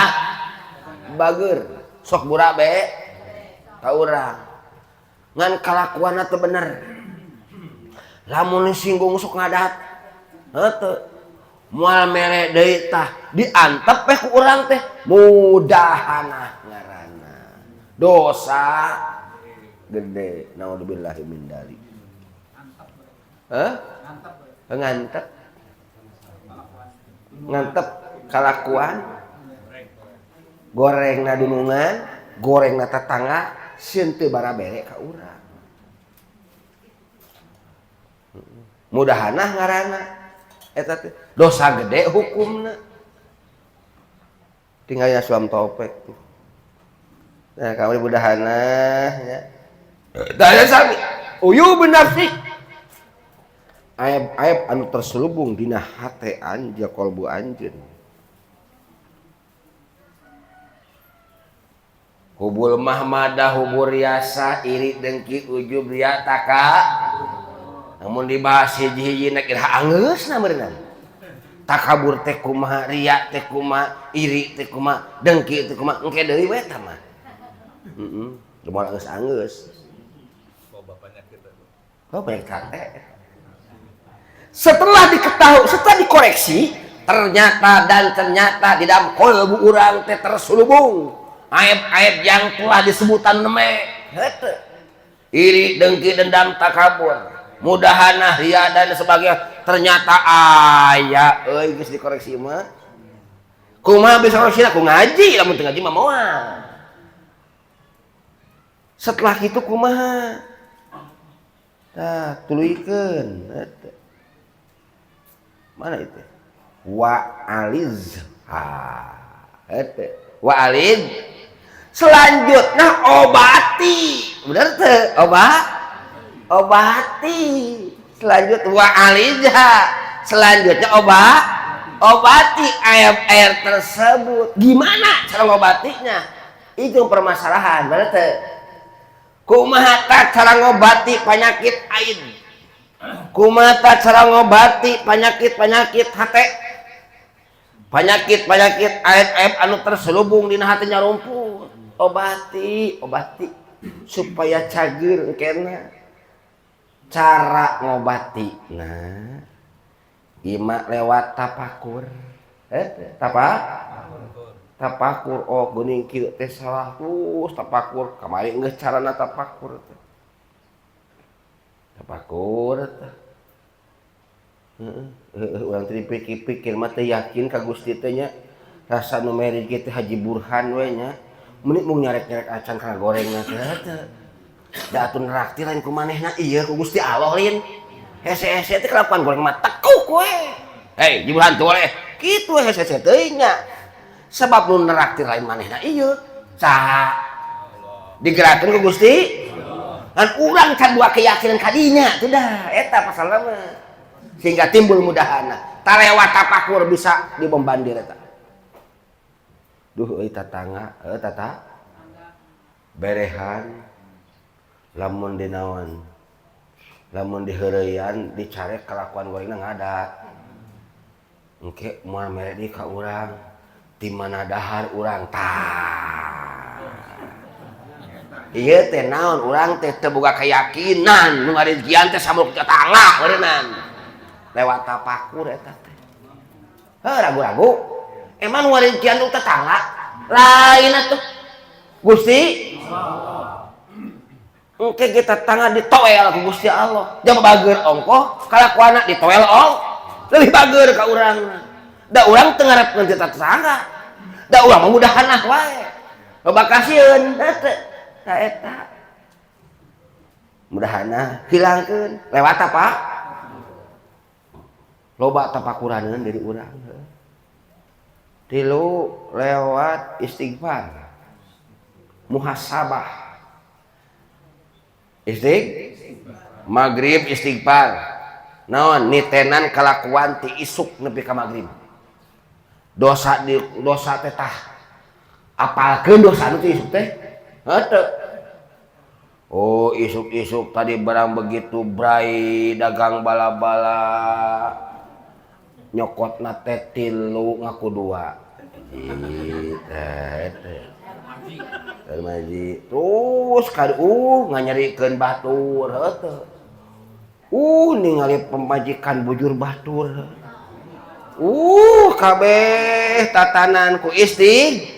bager sok burak be ka urang. Ngan kalakuanna teu bener. Lamun singgung sok ngadat. Heuh teu. Moal mere deui tah diantep we ku urang teh mudahanah ngaranna. Dosa gede naudzubillahi min dzalik. Hah? Ngantep. Ngantep kalakuan gorengna dunungan, gorengna tetangga, sieun teu barabere ka urang. Mudahanah ngaranna eta teh dosa gede hukumna. Tinggal ya suam topek tuh. Nah, kamu mudahanah nya. Daya sami uyub nafsi. Aib-aib anu terselubung dina hate anjeun kalbu anjeun. Hubul mahmadah hubur riasa iri dengki ujub riya taka. Namun dibahas hiji-hiji na kira angeusna meureunna. Takabur teh kumaha, riya teh kumaha, iri teh kumaha, dengki teh kumaha, engke deui we tah mah. Heeh, moal angeus-angeus. Oh, banyak kate. Setelah diketahui, setelah dikoreksi, ternyata dan ternyata di dalam kolbu urang teh terselubung aib-aib yang telah disebutan neme. Heuh. Iri, dengki, dendam, takabur, mudahanah, ria dan sebagainya. Ternyata aya euy geus dikoreksi mah. Kumaha bisa koreksina? Ku ngaji, lamun teu ngaji mah moal. Setelah kitu kumaha? Tah, tuluykeun. Mana itu? Wa aliz. Ha, eta. Wa aliz. Selanjutnya obati. Bener teu? Obat. Obati. Selanjutnya wa alizha. Selanjutnya obat. Obati air-air tersebut. Gimana cara ngobatinya? Itu permasalahan, bener teu? Kumaha ta cara ngobati penyakit ain? Kumaha ta cara ngobati penyakit-penyakit hate? Penyakit-penyakit aib-aib anu terselubung dina hati nyarumput. Obati, obati supaya cager engkena. Cara ngobati nah ima lewat tapakur. Tapakur oh geuning kieu teh salah terus tapakur kamari geus carana tapakur teh. Tapakur teh. Heeh, urang teh dipikir-pikir mah teh yakin ka Gusti teh nya. Rasa nu mere kieu teh Haji Burhan we nya. Meuni mung nyarek-nyarek acan kana gorengna teh teh. Da atuh neraktir lain ku manehna ieu ku Gusti Allah lin. Hese-hese teh kalakuan goreng mah tekuk we. Hei, Haji Burhan teu boleh. Kitu hese-hese teuing nya. Sebab nu neraktir lain manehna ieu. Saha? Digerakkeun ku Gusti. Kan urang can dua keyakinan kadinya teu dah eta pasalna mah. Sehingga timbul mudahana. Talewat tapakur bisa dibombandir eta. Duh euy tatangga, heuh tata. Berehan lamun dinaon. Lamun diheureyan dicarek kalakuan gorengna ngada. Engke moal mere deui ka urang. Di mana dahar urang tah. Ieu teh naon urang teh teu boga keyakinan nu ngarejian teh samul tetangga meureunnan. Lewat tapakur eta teh. Heuh ragu-ragu. Emang nu ngarejian nu tetangga? Lain atuh. Gusti engke ge tetangga ditoel ku Gusti Allah. Jang bager ongkoh kalakuanna ditoel ong. Leuwih bager ka urang. Da urang teu ngarepkeun ti tetangga. Da urang mah mudahanah wae. Loba kasieun teh. Ta eta. Mudahanah hilangkeun lewat apa? Loba tapakuraneun dari urang. Tilu lewat istighfar. Muhasabah. Istighfar. Maghrib istighfar. Naon nitenan kalakuan ti isuk nepi ka maghrib. Dosa di dosa teh tah apalkeun dosa nu ti isuk teh. Heuh. Oh isuk-isuk tadi barang begitu brai dagang bala-bala nyokotna teh tilu ngaku dua. Maji. Terus kali nganyerikeun batur heuh. Ningali pemajikan bujur batur. Kabeh tatanan ku istighfar.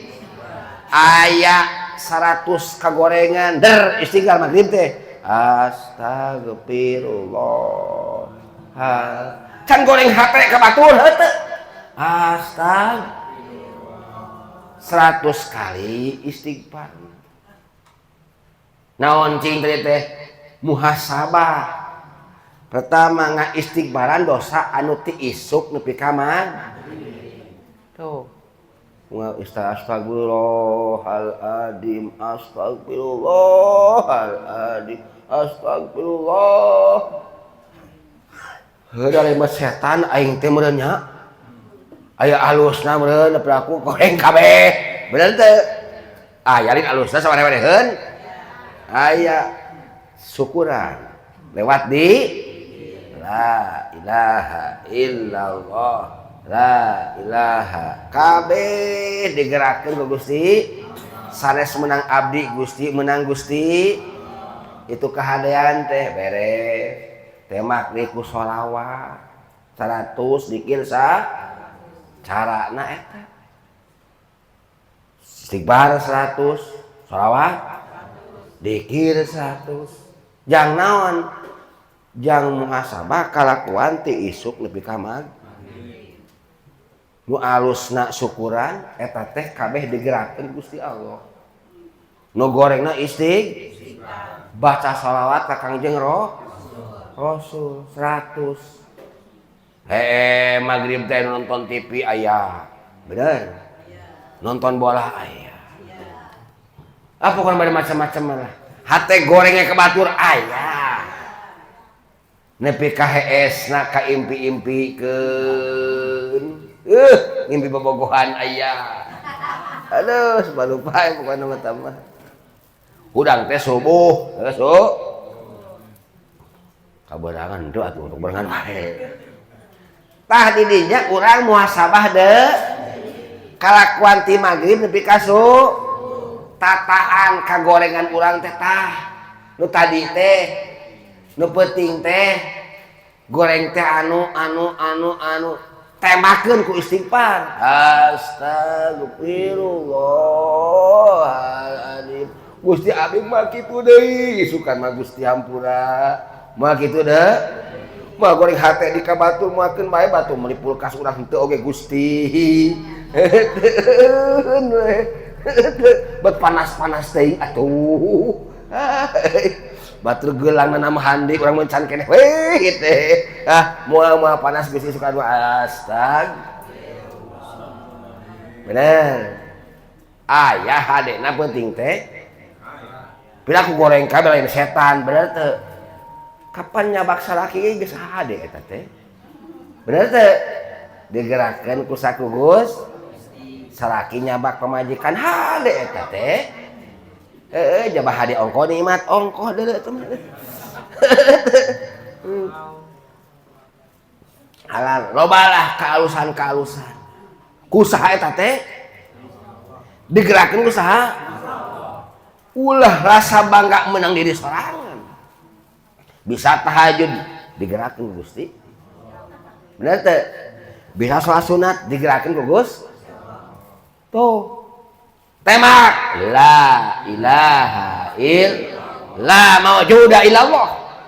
Aya 100 kagorengan der istighfar maghrib teh. Astagfirullah. Can goreng hate ka batur heuh. Astagfirullah. 100 kali istighfar. Naon cing tadi teh? Muhasabah. Pertama ngaistighfaran dosa anu ti isuk nepi ka maghrib. Tuh. Astagfirullahaladzim, astagfirullahaladzim, astagfirullah. Heuh da lemet setan aing teh meureun nya. Aya alusna meureun nepi aku goreng kabeh. Bener teu? Aya lain alusna sawareh-wareheun. Aya syukuran lewat di la ilaha illallah, la ilaha. Kabeh digerakkeun ku Gusti. Sanes menang abdi Gusti, menang Gusti. Itu kahadean teh beres. Temak deui ku sholawat 100 dikir sa carana eta. Istighfar 100, sholawat dikir 100. Jang naon? Jang muhasabah kalakuan ti isuk nepi ka maghrib. Nu alusna syukuran eta teh kabeh digerakkeun Gusti Allah. Nu gorengna istighfar, baca sholawat ka Kangjeng Rasul 100. Hee maghrib teh nonton TV aya. Bener? Nonton bola aya. Ah pokokna bade macam-macam lah. Hate gorengnya ke batur aya. Nepi ka heesna ka impi-impikeun. Ngimpi bobogohan aya. Aduh, lupa pokokna mah tambah. Hudang teh subuh, heuh su. Kaberangan teu atuh untuk berangan wae. Tah di dinya urang muhasabah deui. Kalakuan ti maghrib nepi ka tataan kagorengan urang teh tah. Nu tadi teh nu penting teh goreng teh anu anu anu anu tembakeun ku istighfar. Astagfirullahaladzim. Gusti abdi mah kitu deui, isukan mah Gusti hampura. Mah kitu deui. Mah goreng hate di ka batur moalkeun bae batu meuli kulkas urang henteu oge Gusti. Bet panas-panas teuing atuh. Batur geulangna nama handi urang mun can keneh weh teh. Ah moal-moal panas Gusti suka mah astag. Bener. Aya hadena penting teh. Bila aku goreng kabeh lain setan, bener teu? Kapan nyabak salaki ge geus hade eta teh? Bener teu? Digerakkeun ku sakugus salaki nyabak pamajikan hade eta teh. Heeh, jabah hade ongkoh nikmat ongkoh deuleu eta mah. Halal, lobalah kaalusan-kaalusan. Ku saha eta teh? Digerakkeun ku saha? Ulah rasa bangga menang diri sorangan. Bisa tahajud digerakkeun ku Gusti. Bener teu? Bisa sholat sunat digerakkeun ku Gusti. Tuh. Tembak la ilaha illa mawjuda illallah.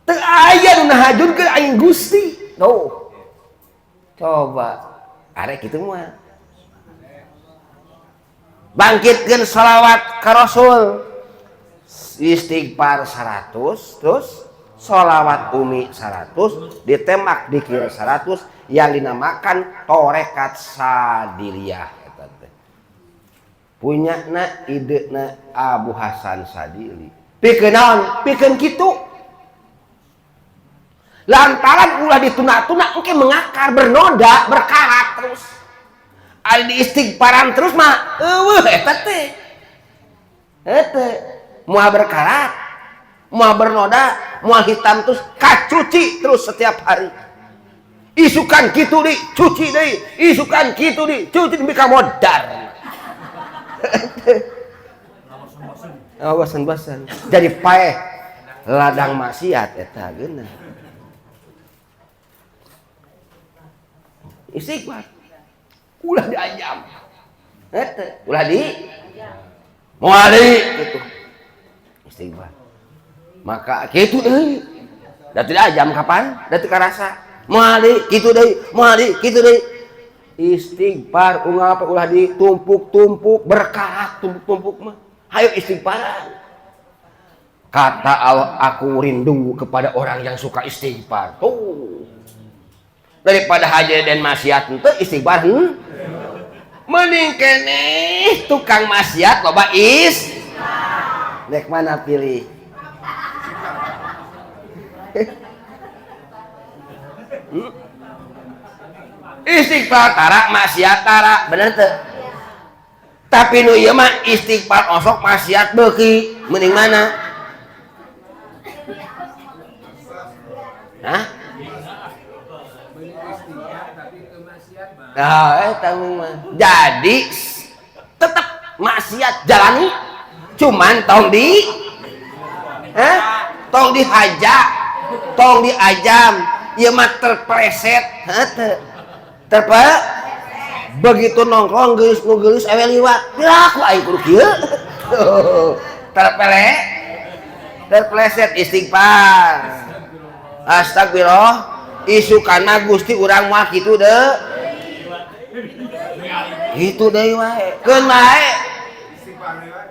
Teu aya nu nahajudkeun aing Gusti. Tuh. Coba arek kitu mah. Bangkitkeun sholawat ka Rasul. Istighfar 100, terus sholawat umi 100, ditembak dikir 100 yang dinamakan torekat Sadiliyah eta teh. Punya na ide na Abu Hasan Sadili. Pikeun naon? Pikeun kitu. Lantaran ulah dituna-tuna engke mengakar, bernoda, berkarat terus. Ari di istighfaran terus mah eueuh eta teh. Eta moal berkarat, moal bernoda, moal hitam terus, kacuci terus setiap hari. Isukan kitu di, cuci deui, isukan kitu di, cuci deui ka modar. Oh, bosan-bosan. Jadi paeh ladang maksiat eta geunah. Istighfar. Ulah diajam. Eta, ulah di moal deui kitu. Istighfar. Maka kitu deui. Da teu diajam kapan? Da teu karasa. Moal deui, kitu deui, moal deui, kitu deui. Istighfar unggal apa ulah ditumpuk-tumpuk, berkarat tumpuk-tumpuk mah. Hayo istighfaran. Kata Allah, aku rindu kepada orang yang suka istighfar. Tuh. Daripada haja dan maksiat henteu istighfar heuh. Mending keneh tukang maksiat loba is. Nek mana pilih? Istighfar tara maksiat tara, bener teu? Tapi nu ieu mah istighfar osok maksiat beuki, mending mana? Hah? Nah, tanggung mah. Jadi tetap maksiat jalani, cuman tong di, tong dihaja, tong diajam, ieu mah terpreset, heuh terpe. Begitu nongkrong geus nu geulis ewe liwat, piraku aing kudu kieu. Terpele, terpleset istighfar. Astagfirullah, isukana Gusti urang mah kitu deui. Gitu deui wae. Keun bae.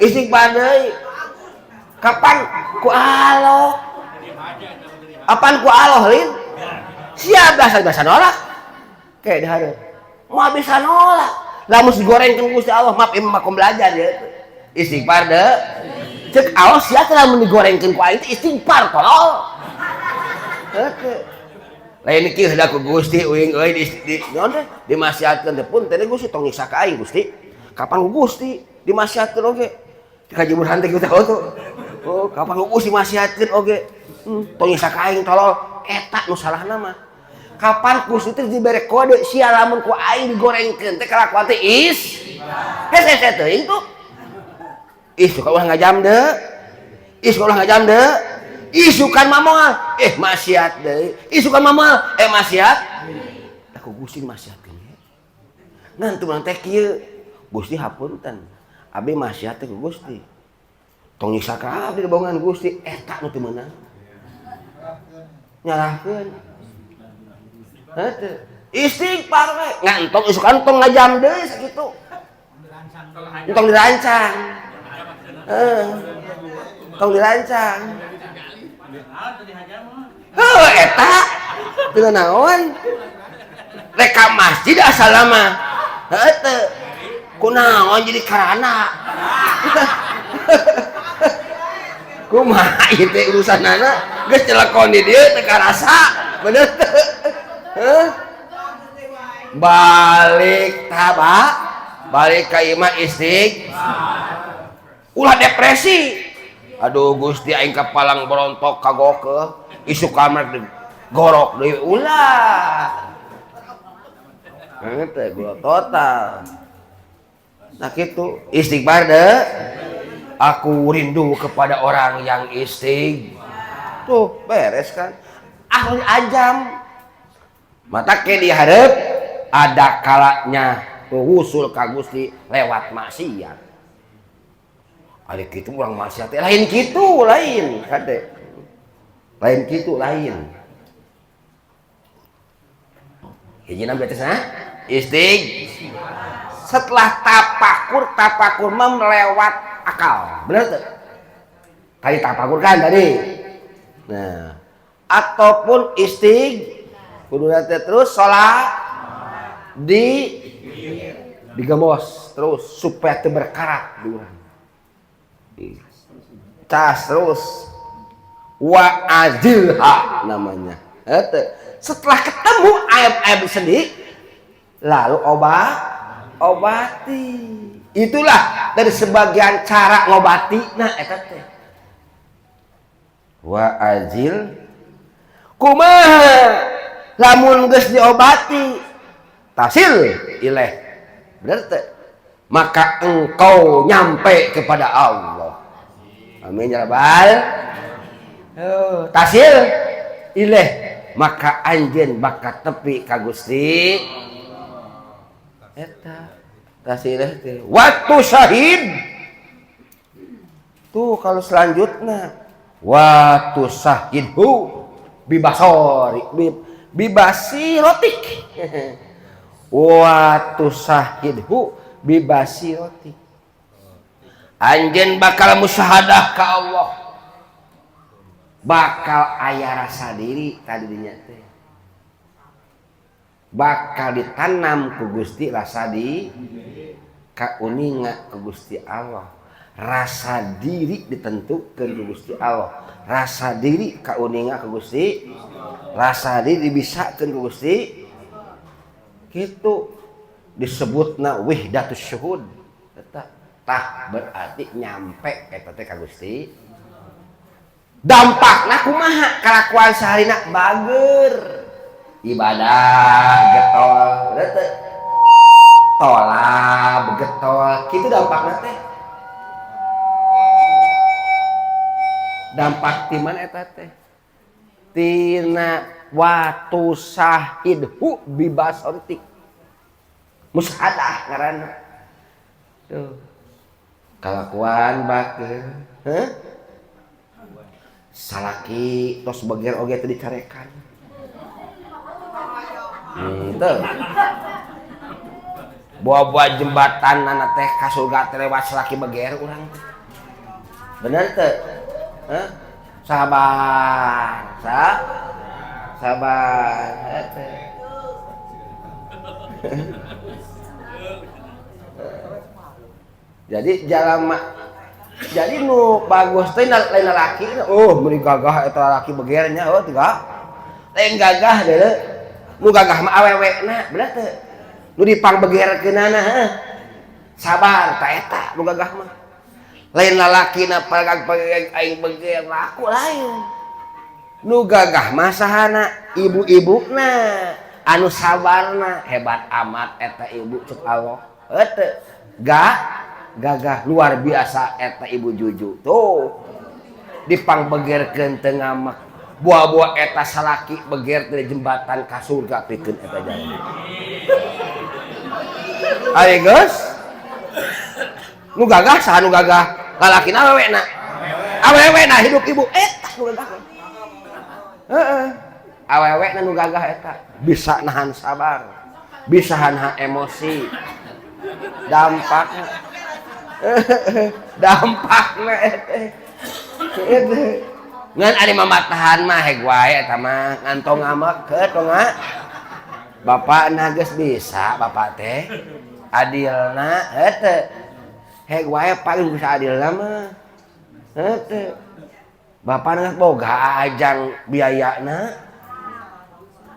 Istighfar deui. Kapan ku Allah? Apan ku Allah lin? Siap biasa nolak. Kayak dihareup. Moal bisa nolak. Lamun digorengkeun Gusti Allah, maaf ieu mah belajar ya. Istighfar deui. Cek Allah sia teh lamun digorengkeun ku aing teh istighfar tolol. Heuh. Lain kieu da ku Gusti uing euy di naon teh dimaksiatkeun teh pun teh Gusti tong nyiksa ka aing Gusti. Kapan ku Gusti dimaksiatkeun oge? Ka Burhan teh kitu tuh. Oh, kapan ku Gusti dimaksiatkeun oge? Tong nyiksa ka aing tolol. Eta nu salahna mah. Kapan Gusti teh dibere kode sia lamun ku aing digorengkeun teh kalakuan teh is. Hese teuing tuh. Isukan ulah ngajam deui. Isukan ulah ngajam deui. Isukan mah moal, maksiat deui. Isukan mah moal, maksiat. Da ku Gusti maksiatkeun ye. Ngan teu urang teh kieu. Gusti hapunten. Abi maksiat teh ku Gusti. Tong nyiksa ka abdi dibohongan Gusti, eta nu teu meunang. Nyalahkeun. Heuh. Istighfar we. Ngan tong isukan tong ngajam deui sakitu. Tong dirancang. Heeh. Tong dirancang. Heuh eta teu naon. Rek ka masjid asal mah. Heuh teu. Kunaon jadi karana. Kumaha ieu teh urusanana? Geus celekon di dieu teu karasa. Bener teu? Heuh. Balik taba, balik ka imah istighfar. Ulah depresi. Aduh Gusti aing kapalang berontok kagokeuh, isuk kamar gorok deui ulah. Heuh teh gua total. Nah kitu istighfar deui. Aku rindu kepada orang yang istighfar. Tuh beres kan. Ahli ajam. Mata ke dihareup ada kalanya tuh usul ka Gusti lewat maksiat. Ada kitu urang maksiat lain kitu lain kade. Lain kitu lain. Hijina berarti sana istighfar. Setelah tapakur, tapakur melewat akal. Benar tuh? Tadi tapakur kan tadi. Nah, ataupun istighfar kudu terus sholat di digemos terus supaya teu berkarat di urang. Cas terus wa azilha namanya. Setelah ketemu aib-aib sendiri lalu obati. Itulah dari sebagian cara ngobati. Nah eta teh wa azil kumaha lamun geus diobati tasil ileh, bener teh? Maka engkau nyampe kepada Allah. Amin ya rabbal. Tasil ileh, maka anjeun bakal tepi ka Gusti. Eta tasilah teh waktu syahid tuh kalau selanjutnya waktu syahidhu bibasori bibasirotik waktu syahidhu bibasirotik anjeun bakal musyahadah ka Allah bakal aya rasa diri tadi dinya teh bakal ditanam ku Gusti rasa di kauninga ku Gusti Allah rasa diri ditentukeun ku Gusti Allah rasa diri kauninga ku Gusti rasa diri dibisakeun ku Gusti kitu disebutna wihdatus syuhud eta tah berarti nyampe eta teh ka Gusti dampakna kumaha kalakuan saharina bager ibadah getol teu tolab getol kitu dampakna teh dampak ti mana eta teh tina watu sahidhu bibasontik mushadah ngaranna tuh kalakuan bager heuh salaki tos bager oge teu dicarekan teu buah-buah jembatan nana teh ka surga teh lewat salaki bager urang bener teu heuh sabar sabar jadi jalma jadi nu bagus teh lain lalaki oh meuni gagah eta lalaki begernya oh tiga lain gagah deuleu nu gagah mah awewena bener teu nu dipangbegerkeunana heuh sabar ta eta nu gagah mah lain lalakina paragag aing beger laku lain nu gagah mah sahana ibu-ibuna anu sabarna hebat amat eta ibu cek Allah heuh teu gagah luar biasa eta ibu Juju tuh dipangbegerkeun teu ngamek buah-buah eta salaki beger teh jembatan ka surga pikeun eta jalma ari geus nu gagah saha nu gagah lalakina awewena awewena hidup ibu eta nu gagah heeh awewena nu gagah eta bisa nahan sabar bisa nahan emosi dampakna dampakna eta ngan ari mamatahan mah heg wae eta mah ngantong ngamek heuh tong bapakna geus bisa bapak teh adilna heuh teu heg wae paling bisa adilna mah heuh teu bapakna boga ajang biayana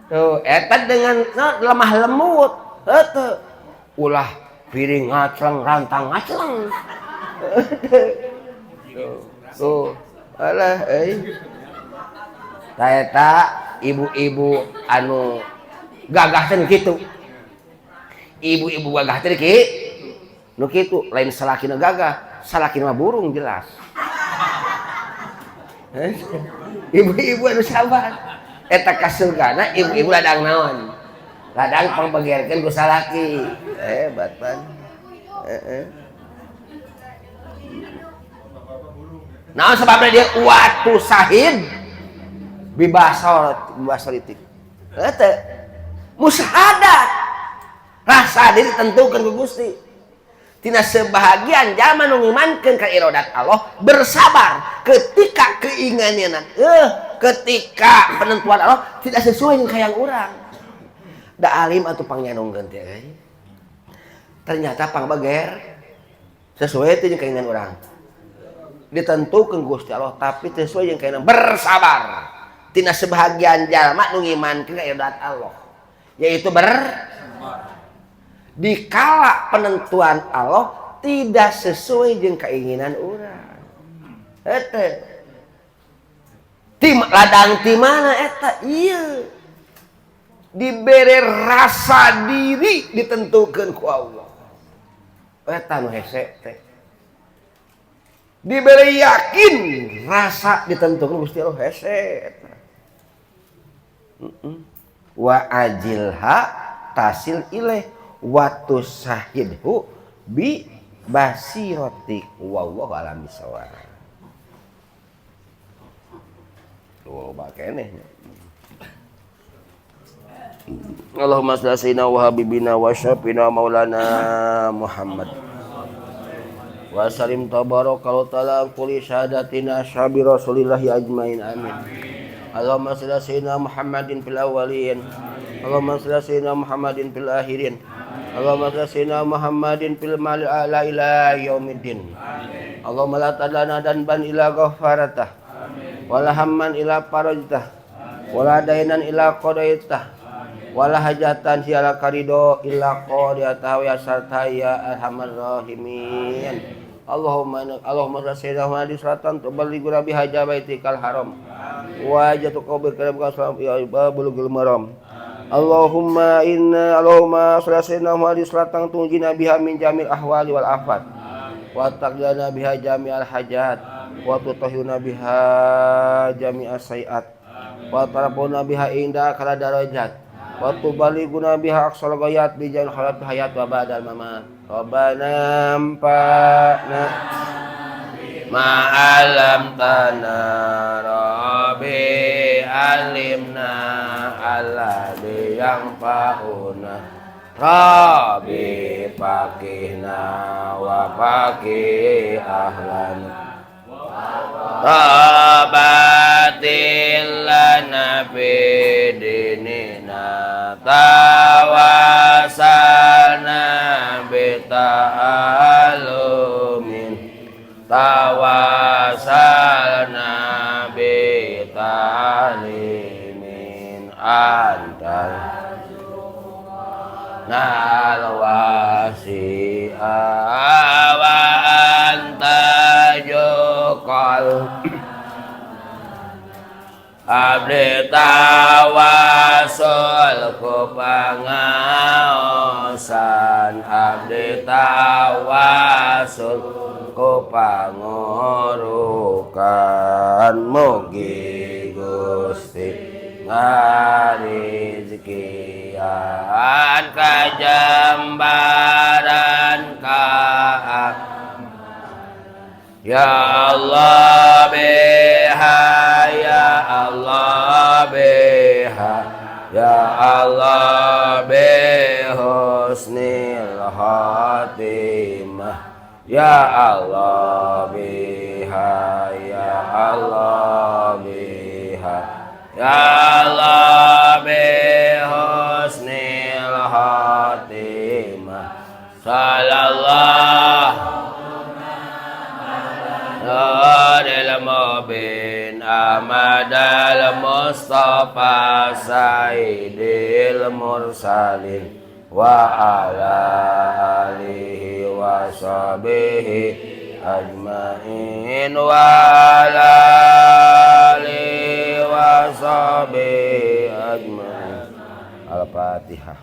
tuh eta dengan lemah lembut heuh teu ulah piring ngacleng rantang ngacleng tuh alah euy ta eta ibu-ibu anu gagah teh nu kitu ibu-ibu gagah teh nu kitu lain salakina gagah salakina mah burung jelas ibu-ibu anu sabar eta ka surgana ibu-ibu ladang naon ladang pangbegerkeun ku salaki hebat pan heeh naon sebabna dia watu sahid bibasor bibasoritik eta musyahadah rasa diri tentukeun ku Gusti tina sebahagian jalma nu ngimankeun ka iradat Allah bersabar ketika keinginan ketika penentuan Allah tidak sesuai dengan hayang urang da alim atuh pangnyandungkeun teh euy ternyata pangbeger sesuai teh jeung keinginan urang ditentukeun Gusti Allah tapi sesuai jeung keinginan bersabar tina sebahagian jalma nu ngimankeun ka iradat Allah yaitu dikala penentuan Allah tidak sesuai jeung keinginan urang eta tim ladang ti mana eta ieu dibere rasa diri ditentukeun ku Allah eta nu hese teh dibere yakin rasa ditentukeun Gusti Allah hese eta wa ajilha tasil ilaih wa tusahidhu bi basiratik wallahu a'lam bishawab. Loba keneh. Allahumma shalli ala sayyidina wa habibina wa syafina maulana Muhammad wa salim tabaraka ta'ala kulli syahadatina ashabi rasulillahi ajmain amin. Allahumma shalli ala sayyidina Muhammadin fil awwalin, Allahumma shalli ala sayyidina Muhammadin fil akhirin, Allahumma shalli ala sayyidina Muhammadin fil mali ala ila yaumiddin. Allahumma la tadlana danban ila ghafaratah, wala hamman ila farajtah, wala dainan ila qadaitah, wala hajatan hiya karido illa qadiyata wa yasarta ya arhamar rahimin. Allahumma Allahumma sayyidina Muhammadin salatan tuballighuna biha baitikal haram wa jatuka bil karam ya bulughul maram. Allahumma inna Allahumma shalli sayyidina Muhammadin salatan tunjina biha min jamil ahwali wal afat wa taqdana biha jami'al hajat wa tutahhiruna biha jami'as sayiat wa tarabuna biha inda kala darajat wa tubalighuna biha aqsal ghayat bi jal halat hayat wa ba'dal mamat. Rabbana anfa'na ma 'allamtana rabbi 'allimna alladzi yanfa'una rabbi faqihna wa faqih ahlana Rabatil lana fi dinina tawasalna bi ta'alumin tawasalna bi ta'limin antal nal wasi'a wa anta jukal abdi tawasul ku pangaosan abdi tawasul ku pangurukan mugi Gusti ngarizkian kajambaran ka Ya Allah biha ya Allah biha ya Allah bihusnil khatimah ya Allah biha ya Allah biha ya Allah bihusnil khatimah sallallahu Nuril Mubin Ahmad al-Mustafa Sayyidil Mursalin wa ala alihi wa sahbihi ajmain wa ala alihi wa sahbihi ajmain. Al-Fatihah.